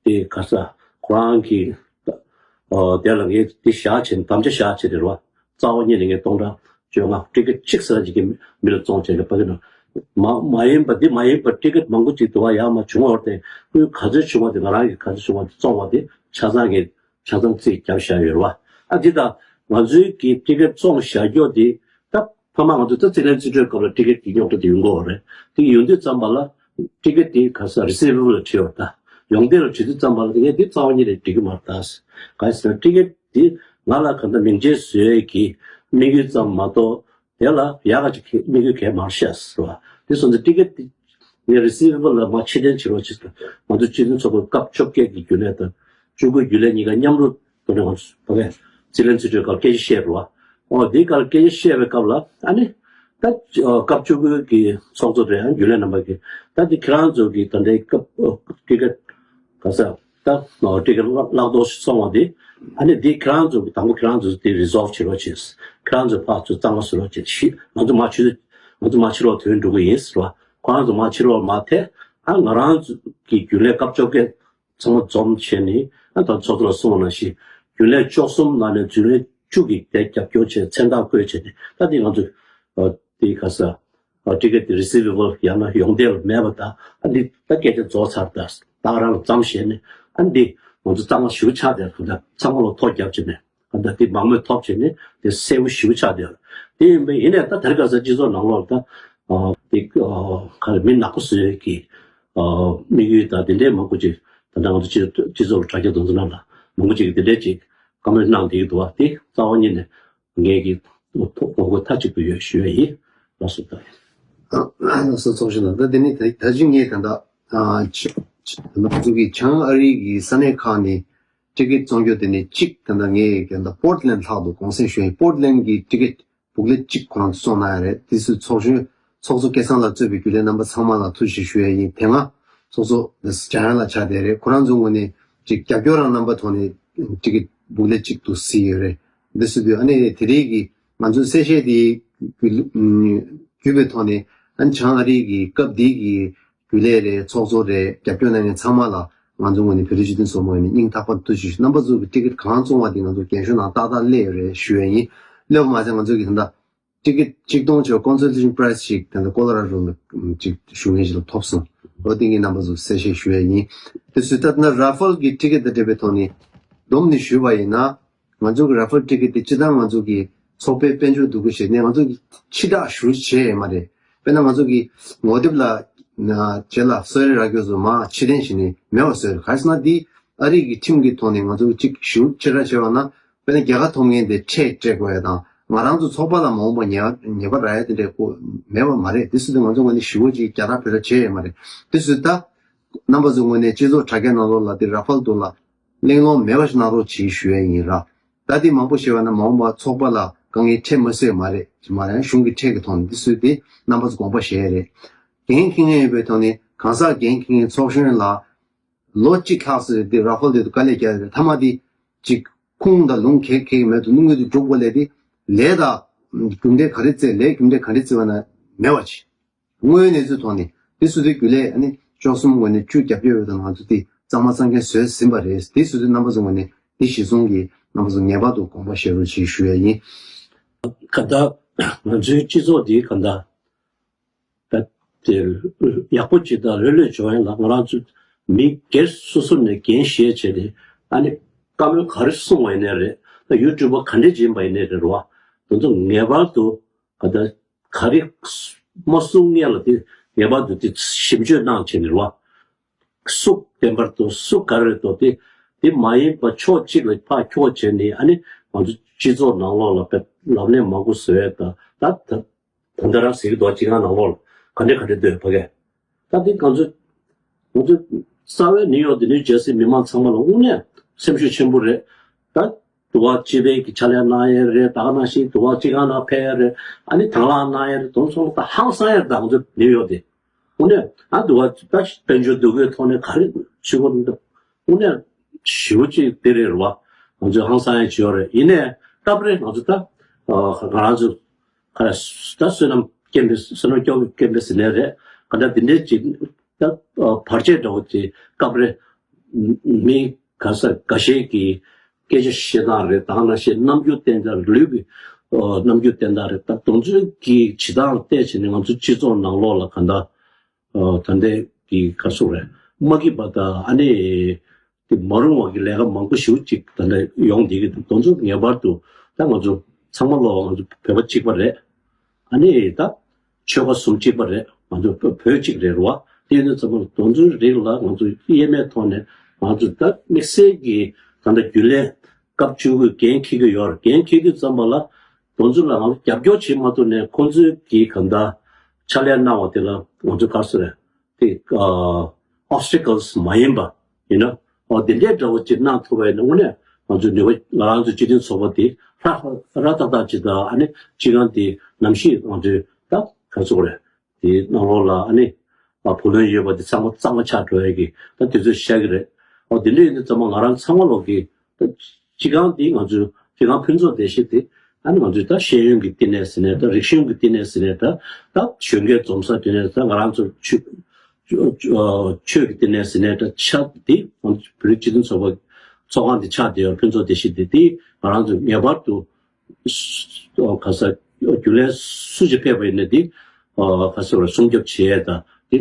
དེ་ག་ས་ཁོ་རང་གི་ཨོ་དེ་ལ་ངས་དེ་བཞག་བྱས་དམ་བཅའ་བཞག་བྱས་དེ་རེད་བ། རྩ་བ་ཉིད་ནས་ངས་སྟོང་ཕྲག་བཅོ་ལྔ་ཊི་ཀེ་ཊི་གཅིག་ཟེར་ཅིག་གི་མི་ལ་བཙོང་བྱས་ནས་ཕ་གི་ནང་མ་མ་ཡིན་པ་འདི་མ་ཡིན་པ་ཊི་ཀེ་ཊི་མང་པོ་ཅིག་དུ་བ་ཡག་མ་བྱུང་བར་བརྟེན་དངུལ་ག་ཚོད་བྱུང་བ་དེ་ང་རང་གིས་ག་ཚོད་བྱུང་བ་དེ་བཙོང་བ་དེ་ཆ་ཚང་གི་ཆ་ཚང་རྩིས་བརྒྱབ་བཞག་ཡོད་རེད་བ། ཨ་འདི་དང་ང་ཚོའི་གི་ཊི་ཀེ་ཊི་བཙོང་བཞག་རྒྱུ་དེ་ད་ཕ་མ་ང་ཚོ་ད་རྩིས་ལེན་རྩིས་སྤྲོད་སྐབས་ལ་ཊི་ཀེ་ཊི་གི་རྙོག་དྲ་དེ་ཡོང་གི་ཡོད་རེད། དེ་ཡོང་དུས་ཙམ་པ་ལ་ཊི་ཀེ་ཊི་དེ་ག་ས་རི་སི་བི་བལ་ལ་བྲིས་ཡོད། ད་ཡོང་དེ་ལ་བྲིས་དུས་ཙམ་པ་ལ་དེ་ངས་འདི་རྩ་བ་ཉིད་ནས་འགྲིག་གི་མ་རེད། ད་ག་ས་ཊི་ཀེ་ཊི་དེ་ང་ལ་ག་འདྲ་མིང་ཆད་བཟོས་ཀྱི་དམིགས་ཡུལ་ཙམ་མ་གཏོགས། དེ་ལ་ཡག་ག་ཅིག་དམིགས་ཡུལ་གང་མ་ཤེས་སོ། དེ་སོང་ཙང་ཊི་ཀེ་ཊི་ངས་རི་སི་བི་བལ་ལ་མ་ཕྱིར་འཐེན་བྱེད་རོགས་བྱེད། ང་ཚོ་སྤྱི་མཐུན་ཚོགས་པའི་སྐབས་བཅོ་བརྒྱད་ཀྱི་རྒྱུན་ལས་དང་བཅུ་དགུ་རྒྱུན་ལས་གཉིས་ཀ་མཉམ་རུབ་ཏུ་ནས་ང་ཚོ་ཕ་གིའི་རྩིས་ལེན་རྩིས་སྤྲོད་སྐབས་སྐད་ཆ་བཤད་པ་རེད་བ། ཨོ་དེའི་སྐབས་སྐད་ཆ་བཤད་པའི་སྐབས་ལ་ཨ་ནི་ད་སྐབས་བཅུ་དགུ་གི་ཚོགས་གཙོ་རེད། ཨ་རྒྱུན་ལས་རྣམ་པ་གིས་ད་འདི་ཁྱེད་རང་ཚོ་གི་ད་ལྟའི་སྐབས་ཊི་ཀེ་ཊི་ག་ས་ད་ཊི་ཀེ་ཊི་བརླག་གཏོར་སོང་བ་དེ། ཨ་ནི་འདི་ཁྱེད་རང་ཚོ་དང་པོ་ཁྱེད་རང་ཚོ་དེ་རི་སོལ་བ་བྱེད་རོགས་བྱེད། ཁྱེད་རང་ཚོ་ཕར་ཚུར་གཙང་མ་བཟོ་རོགས་བྱེད། ཤི་ང་ཚོ་མ་ཕྱི་ང་ཚོ་མ་ཕྱི་ལོགས་ཐོན་འགྲོ་གི་ཡིན་ཟེར་བ། ཁོ་རང་ཚོ་མ་ཕྱི་ལོགས་མ་ཐད། ཨ་ང་རང་ཚོ་གི་རྒྱུན་ལས་སྐབས་བཅོ་བརྒྱད་ཚང་མ་འཛོམས་བྱས་ནས་ཨ་ད་ཚོགས་གཙོ་ལ་གསུངས་པ་ནང་བཞིན་རྒྱུན་ལས་བཅུ་གསུམ་ནང་ནས་རྒྱུན་ལས་བཅུ་གིས་དེ་རྒྱབ་སྐྱོར་བྱས་མཚན་རྟགས་བཀོད་བྱས་ནས་ད་འདི་ང་ཚོ་དེ་ག་ས། ཨ་ཊི་ཀེ་ཊི་རི་སི་བི་བལ་ཡང་ན་ཡོང་འདོད་ལ་མེད་པ་དང་ཨ་འདི་ད་སྐད་ཆ་རྫོགས་ཚར། ད་ད་རང་ལ་ཙམ་བཤད་ནས་ཨ་འདི་ང་ཚོ་གཙང་མ་ཞེ་པོ་ཆགས་བསྡད་ད་ཚང་མ་ལ་ཐོ་རྒྱབ་བྱས་ནས་ཨ་ད་འདི་མང་མོས་ཐོབ་བྱས་ནས་དེ་གསལ་པོ་ཞེ་པོ་ཆགས་བསྡད། དེ་ཡིན་པས་ཡིན་ནའི་ད་དེ་རིང་ཁ་སང་སྤྱི་ཚོགས་ནང་ལོགས་ད་ཨ་དེ་ཨ་ག་རེ་མི་ནག་པོ་བཟོས་ཀྱི་ཨ་དམིགས་ཡུལ་དང་དེ་འདྲའི་མང་པོ་ཅིག་ད་ལྟ་ང་ཚོ་སྤྱི་སྤྱི་ཚོགས་ལ་དྲ་རྒྱ་དེ་ཚོ་ནང་ལ་མང་པོ་ཅིག་གིས་དེ་འདྲའི་ཅིག་བཀའ་མོལ་གནང་བསྡད་ཀྱི་འདུག་བ། དེ་རྩ་བ་ཉིད་ནས་ངེད་ཀྱི་ངོ་རྒོལ་མཐའ་གཅིག་ཏུ་ཡོད་ཞུ་ཡ་ཡིན། ལགས་སོ། ད་ལགས་སོ། ཚོགས་གཞོན་ལགས། ད་དེ་ནི་ད་ད་ཅི་ངས་ད་ལྟ་ཨ་ཆ་ང་ཚོ་གི་བྱང་ཨ་རི་གི་ས་གནས་ཁག་ནས་ཊི་ཀེ་ཊི་བཙོང་རྒྱུ་དེ་ནི་གཅིག་ད་ལྟ་ངས་ད་ལྟ་པོར་ཊི་ལེན་ལྷག་འདུག་གོང་གསལ་ཞུ་ཡ་ཡིན། པོར་ཊི་ལེན་གི་ཊི་ཀེ་ཊི་སྦུག་ལེབ་གཅིག་ཁོ་རང་ཚོ་བཙོང་གནང་ཡ་རེད། དེ་ཚོའི་ཚོགས་གཞོན་ཚོགས་གཙོ་སྐལ་བཟང་ལགས་གཙོས་པའི་རྒྱུན་ལས་རྣམ་པ་ཚང་མ་ལ་ཐུགས་རྗེ་ཆེ་ཞུ་ཡ་ཡིན། དེ་སྔ་ཚོགས་གཙོ་འཇམ་དབྱངས་ལགས་ཆགས་བསྡད་རེད། ཁོ་རང་ཚོའི་ངོས་ནས་ཅིག་རྒྱབ་སྐྱོར་རང་རྣམ་པ་ཐོག་ནས་ཅིག་གི་སྦུག་ལེབ་གཅིག་ཏུ་གཟིགས་ཡོད་རེད། འདི་སུ་དུས་ཨ་ནེ་དེ་རིགས་ཀྱི་ང་ཚོའི་གསལ་བཤད་དེ་བརྒྱུད་པའི་ཐོག་ནས་ཨ་ནི་བྱང་ཨ་རི་གི་སྐབས་འདི་གི་རྒྱུན་ལས་རེད། ཚོགས་གཙོ་རེད། རྒྱབ་སྐྱོར་གནང་མཁན་ཚང་མ་ལ་ང་ཚོའི་ངོས་ནས་བོད་རིགས་སྤྱི་མཐུན་ཚོགས་པའི་ངོས་ནས་སྙིང་ཐག་པ་ཐུགས་རྗེ་ཆེ་ཞུ། རྣམ་པ་ཚོ་གི་ཊི་ཀེ་ཊི་གང་བཙོང་བ་དེ་ང་ཚོ་རྒན་གཞོན་ནང་ཏག་ཏག་སླེབས་ཡོད་རེད་ཞུ་ཡ་ཡིན། སླེབས་པ་མ་ཟད་ང་ཚོ་གི་ད་ལྟ་ ཊི་ཀེ་ཊི་གཅིག་སྟོང་བྱས་ཀོན་སོལ་ཊེ་ཤན་པ་རའི་སི་ཞིག་ད་ལྟ་ཀོ་ལོ་ར་ཌོ་ལ་ཅིག་ཞུ་མཁན་ཞིག་ལ་ཐོབ་སོང་། འོ་དེ་ངས་རྣམ་པ་ཚོ་གསལ་བཤད་ཞུ་ཡ་ཡིན། དེ་སུས་ད་ལྟ་ར་ཧྥལ་གྱི་ཊི་ཀེ་ཊི་དང་འབྲེལ་བའི་ཐོག་ནས་བསྡོམས་ནས་ཞུས་པ་ཡིན་ན། ང་ཚོ་གི་ར་ཧྥལ་ཊི་ཀེ་ཊི་དེ་སྤྱིར་བཏང་ང་ཚོ་གི་ཚོགས་པའི་དཔལ་འབྱོར་འདུ་འགོད་བྱས་ནས་ང་ཚོ་གི་ཕྱིར་བསྒྲགས་ཞུ་བྱས་ཡོད་མ་རེད། དཔེར་ན་ང་ཚོ་གི་ངོ་དེབ་ལ་རྗེས་ལ་གསོལ་རས་རག་རྒྱུ་ཚོ་མ་ཕྱིར་འཐེན་བྱས་ནས་མེད་པ་བཟོས་རེད། ག་རེ་ཟེར་ན་འདི་ཨ་རི་གི་ཁྲིམས་ཀྱི་ཐོག་ནས་ང་ཚོ་གི་གཅིག་ཞུ་ཕྱིར་བསྒྲགས་བྱས་པ་ན། དཔེར་ན་རྒྱལ་ཁ་ཐོབ་མཁན་དེ་ཁྲལ་སྤྲད་དགོས་ཡ་དང་། ང་རང་ཚོ་ཚོགས་པ་ལ་མ་འོངས་པ་ཉེས་ཉེས་པ་རག་ཡ་དེ་འདྲའི་ཁོ་མེད་པ་མ་རེད། དེ་སུ་དེ་ང་ཚོ་ངོས་ནས་ཞི་བོ་ཅིག་རྒྱལ་ཁ་ཕེ་ར་བྱས་ཡོད་མ་རེད། དེ་སུ་ད་རྣམ་པ་ཚོའི་ངོས་ནས་སྤྱི་ཚོགས་དྲ་རྒྱ་ནང་ལོགས་ལ་དེ་ར་ཧྥལ་དུ་ལ་གླེང་སློང་མེད་པ་ཞིག་གནང་རོགས་གྱིས་ཞུ་ཡ་ཡིན་ར། ད་དེ་མང་པོ་བཤད་པ་ན་མ་འོངས་པ་ཚོགས་པ་ལ་དཀའ་ངལ་འཕྲད་མ་སྲིད་མ་རེད། ཅི་མ་རེད་གཞུང་གི་ཁྲལ་གྱི་ཐོག་ནས་དེ་སུ་དེ་རྣམ་པ་ཚོ་དགོངས་པ་བཞེས་ཡ་རེད། འགན་འཁྱེར་མཁན་ཡོད་པའི་ཐོག་ནས་གང་ཟག་འགན་འཁྱེར་མཁན་ཚོགས་གཞོན་ལ། ལོ་གཅིག་ལྷག་ཙམ་དེ་ར་ཧྥལ་དེ་དུ་དཀའ་ལས་བརྒྱབ་ཡོད་རེད། མཐའ་མ་དེ་ཅིག་ཁུངས་དང་ལུང་གེགས་གེགས་མེད་དུ་སྣུམ་ངོས་དུ་འགྲོ་དགོས་ལས་དེ་ལས་དང་རྒྱུ་འབྲས་ག་རེ་བཙལ་ལས་རྒྱུ་འབྲས་ག་རེ་བཙལ་བ་ན་མེད་པ་ཅིག་དངོས་ཡོད་གནས་ཚུལ་ཐོག་ནས་དེ་སུ་དེ་རྒྱུ་ལས་ཨ་ནི་བཅུ་གསུམ་ངོས་ནས་བཅུ་རྒྱབ་སྐྱོར་ཡོད་དང་ང་ཚོ་དེ་གཙང་མ་གཙང་རྐྱང་བཟོས་ཟིན་པ་རེད། དེ་སུ་དེ་རྣམ་པ་ཚོ་ངོས་ནས་དེ་གཞི་བཟུང་གིས་རྣམ་པ་ཚོ་ངེས་པར་དུ་དགོངས་པ་བཞེས་རོགས་གྱིས་ཞུ་ཡ་ཡིན། ག་ད་ང་ཚོའི་སྤྱི་ཚོགས་དེ་ག་ད། ད་དེ་ཡག་པོ་ཅིག་དང་ལྷོད་ལྷོད་བྱུང་ཡ་ལ་ང་རང་ཚོ་མི་སྒེར་སོ་སོ་ནས་འགན་བཞེས་བྱས་ཏེ་ཨ་ནི་བཀའ་མོལ་ག་རེ་གསུང་བ་ཡིན་ནའི་རེད། ད་ཡུ་ཊུབ་པ་ག་འདྲས་ཡིན་པ་ཡིན་ནའི་རེད་རོ། དེ་ཚོ་ངེས་པར་དུ་ག་ད་ག་རེ་མ་གསུང་ཡ་ལ་དེ་ངེས་པར་དུ་དེ་ཞིབ་དཔྱོད་གནང་བྱས་ནས་རོ། སུ་བདེན་པར་འདུག་སུ་ག་རེ་རེད་འདུག་དེ་དེ་མ་ཡིན་པ་ཕྱོགས་གཅིག་ལ་ཕར་འཁྱོག་བྱས་ནས་ཨ་ནི་ང་ཚོ་སྤྱི་ཚོགས་ནང་ལོགས་ལ་ལབ་གནས་མང་པོ་བཟོས་ད་ད་ད་ད་ལྟ་རང་ཟེར་གྱི་འདུག་སྤྱི་ཁང་ནང་ལོགས་ལ་ག་འདྲ་ག་འདྲ་འདུག་ཕ་གས་ད་དེ་ང་ཚོ་ང་ཚོ་རྩ་བའི་ནིའུ་ཡོག་དང་ནིའུ་ཇར་སི་མི་མང་ཚང་མ་ལ་དངོས་གནས་སེམས་ཤུགས་ཆེན་པོ་རེད། ད་དུ་བ་སྤྱི་པའི་གི་ཕྱག་ལས་གནང་ཡས་རེད། ད་ག་ནང་བཞིན་དུ་བ་སྤྱི་ཁང་ནང་ཕེབས་ཡས་རེད། ཨ་ནི་དང་བླངས་གནང་ཡས་རེད། དེ་ཚོ་ད་ཧང་སང་ཡས་རེད། ད་ང་ཚོ་ནིའུ་ཡོག་དེ། དངོས་གནས་ཨ་འདུག་བ་ད་དཔལ་འབྱོར་འདུ་འགོད་ཐོག་ནས་ག་རེ་ཞུ་དགོས་འདུག་དངོས་གནས་ཞེ་པོ་ཅིག་དེ་རེད་རེད་བ། ང་ཚོས་ཧང་སང་ཡང་བྱེད་ཡོད་རེད། ཡིན་ནའི་སྐབས་རེ་ང་ཚོ་ད་ང་རང་ཚོ་ག་རེ་ད་བསོད་ནམས་སྐྱེན་པའི་བསོད་ནམས་སྐྱོ་སྐྱེན་པའི་ཟེར་ནའི་རེད། ག་འདྲ་འདི་འདྲའི་ཅིག་ད་བར་ཆད་འདྲ་བོ་ཅིག་སྐབས་རེ་མི་ག་ས་འགའ་ཤས་ཀྱིས་སྐད་ཆ་བཤད་སྟངས་རེད། ད་ནང་བཞིན་རྣམ་འགྱུར་བསྟན་སྟངས་ལུས་ཀྱི་རྣམ་འགྱུར་བསྟན་སྟངས་རེད། ད་དེ་ཚོའི་གི་བྱེད་སྟངས་ལ་བལྟས་བྱས་ནས་ང་ཚོ་སྤྱི་ཚོགས་ནང་ལོགས་ལ་ག་འདྲ་ད་ལྟའི་གི་ག་སོགས་རེད། མ་སྐྱིད་པ་དང་ཨ་ནི་དེ་མ་རུང་བ་གི་ལས་ཀ་མང་པོ་ཞེ་པོ་ཅིག་ད་ལྟ་ཡོང་བསྡད་ཀྱི་འདུག་དེ་ཚོ་ངེས་པར་དུ་ད་ང་ཚོ་ཚང་མ་ལོ་ང་ཚོ་བོད་པ་གཅིག་པ་རེད། ཨ་ནི་ད་ཆོལ་ཁ་གསུམ་གཅིག་པ་རེད། ང་ཚོ་བོད་གཅིག་རེད་རེད་བ། དེ་ཡིན་དུས་ཙམ་པ་ལ་དེ་ཚོའི་རིགས་ལ་ང་ཚོ་དབྱེར་མེད་ཐོག་ནས་ང་ཚོ་ད་དམིགས་བསལ་གྱི་ད་ལྟ་རྒྱུན་ལས་སྐབས་བཅུ་དགུའི་འགན་འཁྱེར་གྱི་ཡོད་རེད། འགན་འཁྱེར་དུས་ཙམ་པ་ལ་དེ་ཚོ་ལ་ང་ཚོ་རྒྱབ་སྐྱོར་བྱེད་མ་ཐུབ་ནས་ཁོང་ཚོའི་གི་ག་འདྲ་ཕྱག་ལས་གནང་བ་དེ་ལ་ང་ཚོ་ག་རེ་ཟེར་རེད། དེ་ཨ་ཨོབ་སི་ཊི་ཀལ་སི་མ་ཡིན་པ་ཡིན་ན། ཨོ་དེ་འདྲའི་འདྲ་བོ་ཅིག་གནང་ཐུབ་པ་ཡིན་ན་དངོས་གནས་ང་ཚོའི་ནུས་པ་ང་རང་ཚོའི་སྤྱི་མཐུན་ཚོགས་པ་དེ་ཧྲ་ཧྲ་ཏག་ཏག་ཅིག་དང་ཨ་ནི་སྤྱི་ཁང་དེ་ནམ་ཞིག་ང་ཚོའི་ད་ག་ཚོད་རེད། དེའི་ནང་ལོགས་ལ་ཨ་ནི་ཨ་བུ་ལོན་ཡོད་པ་དེ་ཚང་མ་གཙང་མ་ཆགས་འགྲོ་ཡ་གི་ད་དུས་ཚོད་ཤར་གི་རེད། ཨོ་དེ་འདྲ་ཡིན་དུས་ཙམ་པ་ང་རང་ཚང་མ་ལོག་གི་ད་སྤྱི་ཁང་དེ་ང་ཚོའི་སྤྱི་ཁང་ཕུན་ཚོགས་བདེ་སྐྱིད་དེ་ཨ་ནི་ང་ཚོའི་ད་ཤེས་ཡོན་གྱི་བསྟི་གནས་ཟེར་ནས་ད་རིག་གཞུང་གི་བསྟི་གནས་ཟེར་ནས་ད་ད་གཞོན་སྐྱེས་འཛོམས་ས་དེ་ནས་ད་ང་རང་ཚོ་ཆོས་ཆོས་ཀྱི་བསྟི་གནས་ཟེར་ནས་ད་ཆ་དེ་ང་ཚོ་བོད་རིགས་སྤྱི་མཐུན་ཚོགས་པ་ཚོགས་ཁང་དེ་ཆགས་བསྡད་ཡོད། ཕུན་ཚོགས་བདེ་སྐྱིད་དེ་དེ་ང་རང་ཚོ་ངེས་པར་དུ་ག་ས་རྒྱུན་ལས་སུ་ཞིག་ཕེབས་པ་ཡིན་ན་དེ་ག་ས་ར་སྲུང་སྐྱོབ་བྱེད་ཡས་དང་དེ་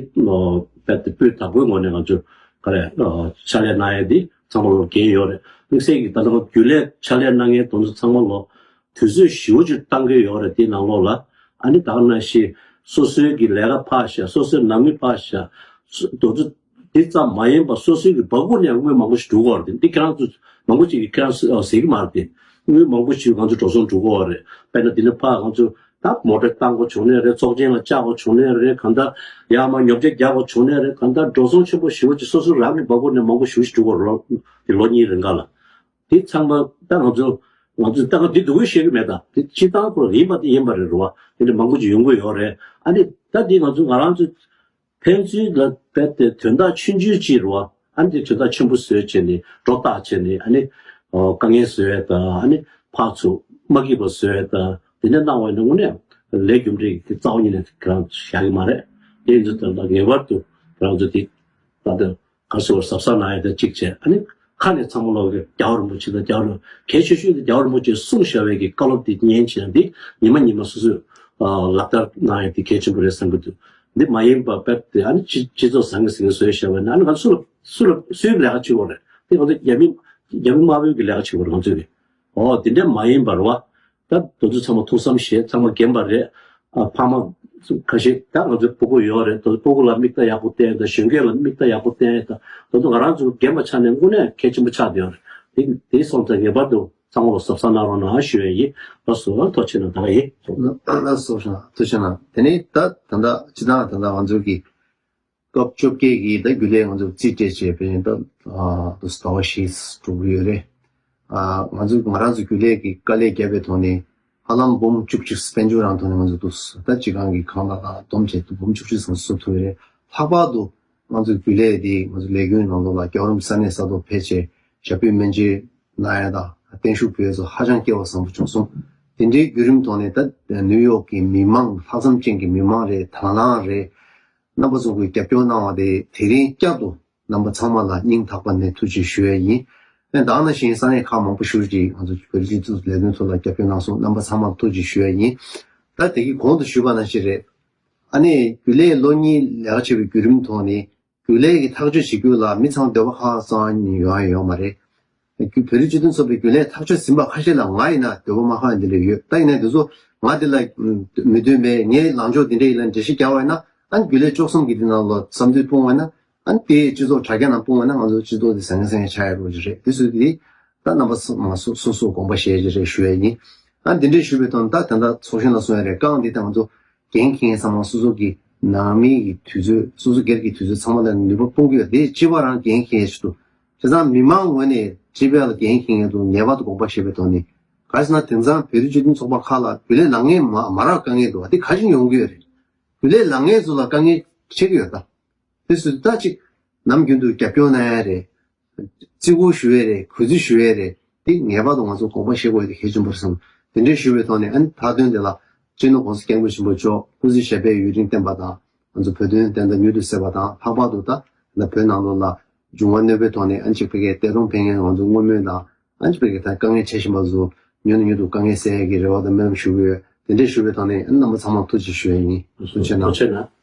རྦད་དེ་སྤུས་དག་པོའི་ངོས་ནས་ང་ཚོ་ག་རེ་ཕྱག་ལས་གནང་ཡས་དེ་ཚང་མ་ལོ་འགན་ཡོད་རེད། དམིགས་བསལ་གྱི་ད་ལྟ་རྒྱུན་ལས་ཕྱག་ལས་གནང་མཁན་དེ་ཚོ་ཚང་མ་ལོ་དུས་ཚོད་ཞེ་པོ་ཅིག་བཏང་གི་ཡོད་རེད། དེའི་ནང་ལོགས་ལ་ཨ་ནི་ད་ག་ནང་བཞིན་སོ་སོའི་གི་ལས་ཀ་ཕར་བཞག་སོ་སོའི་ནང་མི་ཕར་བཞག་སོ་དེ་ཚོ་དེ་ཙམ་མ་ཡིན་པར་སོ་སོའི་གི་སྦག་སྦུག་ནས་དངུལ་མང་པོ་ཞིག་སྒྲུག་གི་ཡོད་རེད། འདི་ཁྱེད་རང་ཚོ་མང་པོ་ཅིག་གིས་ཁྱེད་རང་ཚོ་ཟེར་གི་མ་རེད་དེ། དངུལ་མང་པོ་ཞིག་ང་ཚོ་འགྲོ་སོང་སྒྲུག་གི་ཡོད་རེད། དཔེར་ན་འདི་ནས་ཕར་ང་ཚོ་ད་མོ་ཊ་བཏང་དགོས་བྱུང་ནའི་རེད། ཚོགས་ཆེན་ལ་བཅར་དགོས་བྱུང་ནའི་རེད། གང་ལྟར་ཡར་མར་ཉོ་ཆ་རྒྱག་དགོས་བྱུང་ནའི་རེད། གང་ལྟར་འགྲོ་སོང་ཆེན་པོ་ཞེ་པོ་ཅིག་སོ་སོ་རང་གི་སྦག་སྦུག་ནས་མང་པོ་ཞེ་པོ་ཅིག་སྒྲུག་གི་ཡོད་རེད། ལོ་དེ་ལོ་གཉིས་རིང་ག་ལ། དེ་ཚང་མ་ད་ང་ཚོ་ང་ཚོས་ད་ག་འདི་སྡུག་གུ་བཤད་གི་མེད། ད་དེ་སྤྱིར་བཏང་ཁོ་རང་ཡིན་པ་དེ་ཡིན་པ་རེད་རོ། དེ་འདྲ་མང་པོ་ཅིག་ཡོང་གི་ཡོད་རེད། ཨ་ནི་ད་དེ་ང་ཚོ་ང་རང་ཚོ་ཕན་ཚུན་ལ་རྦད་དེ་དོན་དག་ཆུང་ཆུང་ཅིག་རོ། ཨ་ནི་དེ་དོན་དག་ཆེན་པོ་བཟོས་བྱས་ནས་སྒྲོ་བཏགས་བྱས་ནས་ཨ་ནི་དཀའ་ངལ་བཟོ་ཡས་དང་ཨ་ནི་ཕར་ཚུར་མ་སྐྱིད་པ་བཟོ་ཡས་དང་དེ་འདྲ་གནང་བ་ཡིན་ན་དངོས་གནས་ལས་རྒྱུ་འབྲས་ཀྱི་རྩ་བ་ཉིད་ནས་ཁྱེད་རང་ཚོ་བཞག་གི་མ་རེད། དེ་ཡིན་ཚུལ་དོན་དག་ངེས་པར་དུ་ཁྱེད་རང་ཚོ་དེ་ད་ལྟ་ག་སོ་གཟབ་གཟབ་གནང་ཡ་དང་གཅིག་བྱས། ཨ་ནི་ ཁ་ནས་ཚང་མ་ལོག་གི་རྒྱལ་བ་རིན་པོ་ཆེ་དང་རྒྱལ་བ་རིན་གལ་ཆེ་ཤོས་དེ་རྒྱལ་བ་རིན་པོ་ཆེས་གསུངས་བཞག་པའི་གི་བཀའ་སློབ་དེ་ཉན་བྱས་ན་འདི་ཉི་མ་ཉི་མ་སོ་སོས་ལག་བསྟར་གནང་ཡ་དེ་གལ་ཆེན་པོ་རེད་བསམ་གི་འདུག་འདི་མ་ཡིན་པ་དཔེ་དེ་ཨ་ནི་སྤྱི་སྤྱི་ཚོགས་ཟང་ངེ་ཟིང་ངེ་བཟོས་བཞག་པ་ནི་ཨ་ནི་ང་ཚོ་སུ་ལ་སུ་ལ་སུའི་ལས་ཀ་བྱེད་དགོས་རེད། དེ་ང་ཚོ་རྒྱ་མི་རྒྱ་མི་དམར་པོའི་གི་ལས་ཀ་བྱེད་དགོས་རེད་ང་ཚོས་གི། ཨོ་དེ་འདྲ་མ་ཡིན་པར་བ། ད་དེ་ཚོ་ཚང་མ་ཐུགས་བསམ་བཞེས་ཚང་མ་རྒན་པ་རེད། ཨ་ཕ་མ་ཁ་ཤས་ད་ང་ཚོའི་སྤུ་གུ་ཡོད་རེད། དེ་ཚོ་སྤུ་གུ་ལ་མིག་ལྟ་ཡག་པོ་བསྟན་དང་གཞོན་སྐྱེས་ལ་མིག་ལྟ་ཡག་པོ་བསྟན་དང་དེ་ཚོ་ང་རང་ཚོ་རྒན་པ་ཆགས་ནས་དངོས་གནས་གལ་ཆེན་པོ་ཆགས་བསྡད་ཡོད་རེད། དེ་དེ་སོང་ཙང་ངེས་པར་དུ་ཚང་མ་ལ་གཟབ་གཟབ་གནང་རོགས་གནང་ཞུ་ཡ་ཡིན། ལགས་སོ་ཐུགས་རྗེ་གནང་ད་ག་ཡིན། ལགས་སོ་ཐུགས་རྗེ་གནང་། དེ་ནས་ད་ད་ལྟ་སྤྱི་བཏང་ད་ལྟ་ང་ཚོ་གི་སྐབས་བཅོ་བརྒྱད་ཀྱི་ད་རྒྱུན་ལས་ང་ཚོ་རྩིས་སྤྲད་བྱས་དཔེར་ན་ད་ཟླ་བ་བཞི་འགྲོ་གི་ཡོད་རེད། ང་ཚོ་ང་རང་ཚོ་རྒྱུན་ལས་ཀྱི་དཀའ་ལས་བརྒྱབ་པའི་ཐོག་ནས་ཧ་ལམ་འབུམ་བཅུ་གཅིག་དཔལ་འབྱོར་རང་ཐོག་ནས་ང་ཚོ་འདུག་ད་སྤྱི་ཁང་གི་ཁང་གླ་དང་བསྡོམས་བྱས་འབུམ་བཅུ་གཅིག་ཙམ་བཟོ་ཐུབ་ཡོད་རེད། ལྷག་པར་དུ་ང་ཚོ་རྒྱུན་ལས་དེ་ང་ཚོ་ལས་ཁུངས་ནང་ལོགས་ལ་རྒྱལ་བ་རིན་པོ་ས་གནས་ས་ཐོག་ཕེབས་བྱས་ཞབས་པུས་སྨན་བཅོས་གནང་ཡ་དང་བརྟན་བཞུགས་ཕུལ་ཡ་སོགས་ཧ་ཅང་སྐལ་བ་བཟང་པོ་བྱུང་སོང་། དེ་འདྲའི་བརྒྱུད་རིམ་ཐོག་ནས་ད་ནིའུ་ཡོག་གི་མི་མང་ལྷག་བསམ་ཅན་གྱི་མི་མང་རེད། དང་བླངས་རེད། རྣམ་པ་ཚོ་གིས་རྒྱབ་སྐྱོར་གནང་བ་དེ་དེ་རིང་བསྐྱར་དུ་རྣམ་པ་ཚང་མ་ལ་སྙིང་ཐག་པ་ནས་ཐུགས་རྗེ་ཆེ་ཞུ་ཡ་ཡིན། ཨེ་ད་ག་ནང་བཞིན་ས་གནས་ཁག་མང་པོ་ཞེ་པོ་ཅིག་ང་ཚོ་བོད་རིགས་སྤྱི་ཚོགས་ལས་དོན་ཐོག་ལ་རྒྱབ་སྐྱོར་གནང་སོང་། རྣམ་པ་ཚང་མར་ཐུགས་རྗེ་ཆེ་ཞུ་ཡ་ཡིན། ད་དེ་གི་གོང་དུ་ཞུས་པ་ནང་བཞིན་རེད། ཨ་ནི་རྒྱུན་ལས་ལོ་གཉིས་ལས་ཀ་བྱེད་པའི་བརྒྱུད་རིམ་ཐོག་ནས་རྒྱུན་ལས་ཀྱི་ཐག་གཅོད་བྱེད་རྒྱུ་ལ་མི་ཚང་འདོད་པ་ཁག་ཙམ་ཡོང་ཡ་ཡོད་མ་རེད། བོད་རིགས་སྤྱི་མཐུན་ཚོགས་པའི་རྒྱུན་ལས་ཐག་གཅོད་ཟིན་པ་ཁ་ཤས་ལ་ང་ཡིན་ན་འདོད་པ་མ་ཁེངས་འདི་འདྲ་ཡོད། ད་ཡིན་ནའི་འདི་ཚོ་ང་འདི་ལ་མི་འདོད་པས་ངའི་ལངས་ཕྱོགས་འདི་འདྲ་ཡིན་ལ་འགྲེལ་བཤད་རྒྱག་པ་ཡིན་ན་ཨ་ནི་རྒྱུན་ལས་བཅུ་གསུམ་གྱི་འདི་ནང་ལ་བསམ་ཚུལ་སྤུངས་པ་ཡིན་ན་ཨ་ནི་དེ་སྤྱི་ཚོགས་དྲ་རྒྱ་ནང་སྤུངས་པ་ཡིན་ན་ང་ཚོ་སྤྱི་ཚོགས་འདི་ཟང་ངེ་ཟིང་ངེ་ཆགས་ཡ་རོགས་ཀྱི་རེད། དེ་ཚོ་འདི་ད་རྣམ་པ་ཚོ་མ་སོ་སོ་སོ་དགོངས་པ་བཞེས་ཀྱི་རེད་ཞུ་ཡ་ཡིན། ཨ་ནི་འདི་འདྲ་ཞུས་པའི་དོན་དག་ད་ལྟ་ཚོགས་གཞོན་ལ་གསུངས་ཡ་རེད། རྐང་འདི་ད་ང་ཚོ་འགན་འཁྱེར་མཁན་ཚང་མ་སོ་སོ་གི་ནང་མི་ཡི་དུས་ཚོད་སོ་སོ་སྒེར་གྱི་དུས་ཚོད་ཚང་མ་ལ་ནུས་པ་སྤུངས་ཀྱི་ཡོད། དེ་སྤྱི་པ་རང་འགན་འཁྱེར་ཞིག་འདུག་བྱས་ཙང་མི་མང་ངོས་ནས་སྤྱི་པ་ལ་འགན་འཁྱེར་མཁན་དུ་ངེས་པར་དུ་དགོངས་པ་བཞེས་པའི་ཐོག་ནས་ག་རེ་ཟེར་ན་དེང་སང་བོད་རིགས་སྤྱི་མཐུན་ཚོགས་པ་ཁག་ལ་རྒྱུན་ལས་ལངས་མཁན་མ་མ་རག་དཀའ་ངལ་འདུག་བ། དེ་ག་བྱས་ཡོང་གི་ཡོད་རེད། རྒྱུན་ལས་ལངས་མཁན་ཚོ་ལ་དཀའ་ངལ་འཕྲད་ཀྱི་ཡོད་ད། དེ་སུ་ད་ཅིག་ནམ་རྒྱུན་དུ་རྒྱབ་སྐྱོར་གནང་ཡ་རེད། བརྩི་བཀུར་ཞུ་ཡས་རེད། གུས་བརྩི་ཞུ་ཡས་རེད། འདི་ངེས་པར་དུ་ང་ཚོ་དགོངས་པ་བཞེས་དགོས་ཡ་དེ་གལ་ཆེན་པོ་རེད་བསམ། དེ་འདྲའི་ཞུ་བའི་ཐོག་ནས་ཨ་ནི་མཐའ་དོན་དེ་ལ་སྤྱི་ནོར་༸གོང་ས་༸སྐྱབས་མགོན་ཆེན་པོ་མཆོག་སྐུ་ཚེ་ཞབས་པད་ཡུན་རིང་བརྟན་པ་དང་ང་ཚོ་བོད་དོན་བདེན་མཐའ་མྱུར་དུ་གསལ་བ་དང་ལྷག་པར་དུ་ད་ད་བོད་ནང་ལོགས་ལ་འབྱུང་བ་རྣོན་པོའི་ཐོག་ནས་ཨ་ནི་ཅིག་ཕ་གིའི་འདས་གྲོངས་ཕེབས་མཁན་ང་ཚོ་བསྔོ་སྨོན་དང་ཨ་ནི་ཅིག་ཕ་གིའི་ད་དཀའ་ངལ་འཕྲད་བཞིན་པ་ཚོ་མྱུར་ནས་མྱུར་དུ་དཀའ་ངལ་སེལ་ཡ་གི་རེ་བ་དང་སྨོན་ལམ་ཞུ་གི་ཡོད། དེ་འདྲའི་ཞུ་བའི་ཐོག་ནས་ཨ་ནི་རྣམ་པ་ཚང་མར་ཐུགས་རྗེ་ཆེ་ཞུ་ཡ་ཡིན། ཐུགས་རྗེ་གནང་། ཐུགས་རྗེ་གནང་།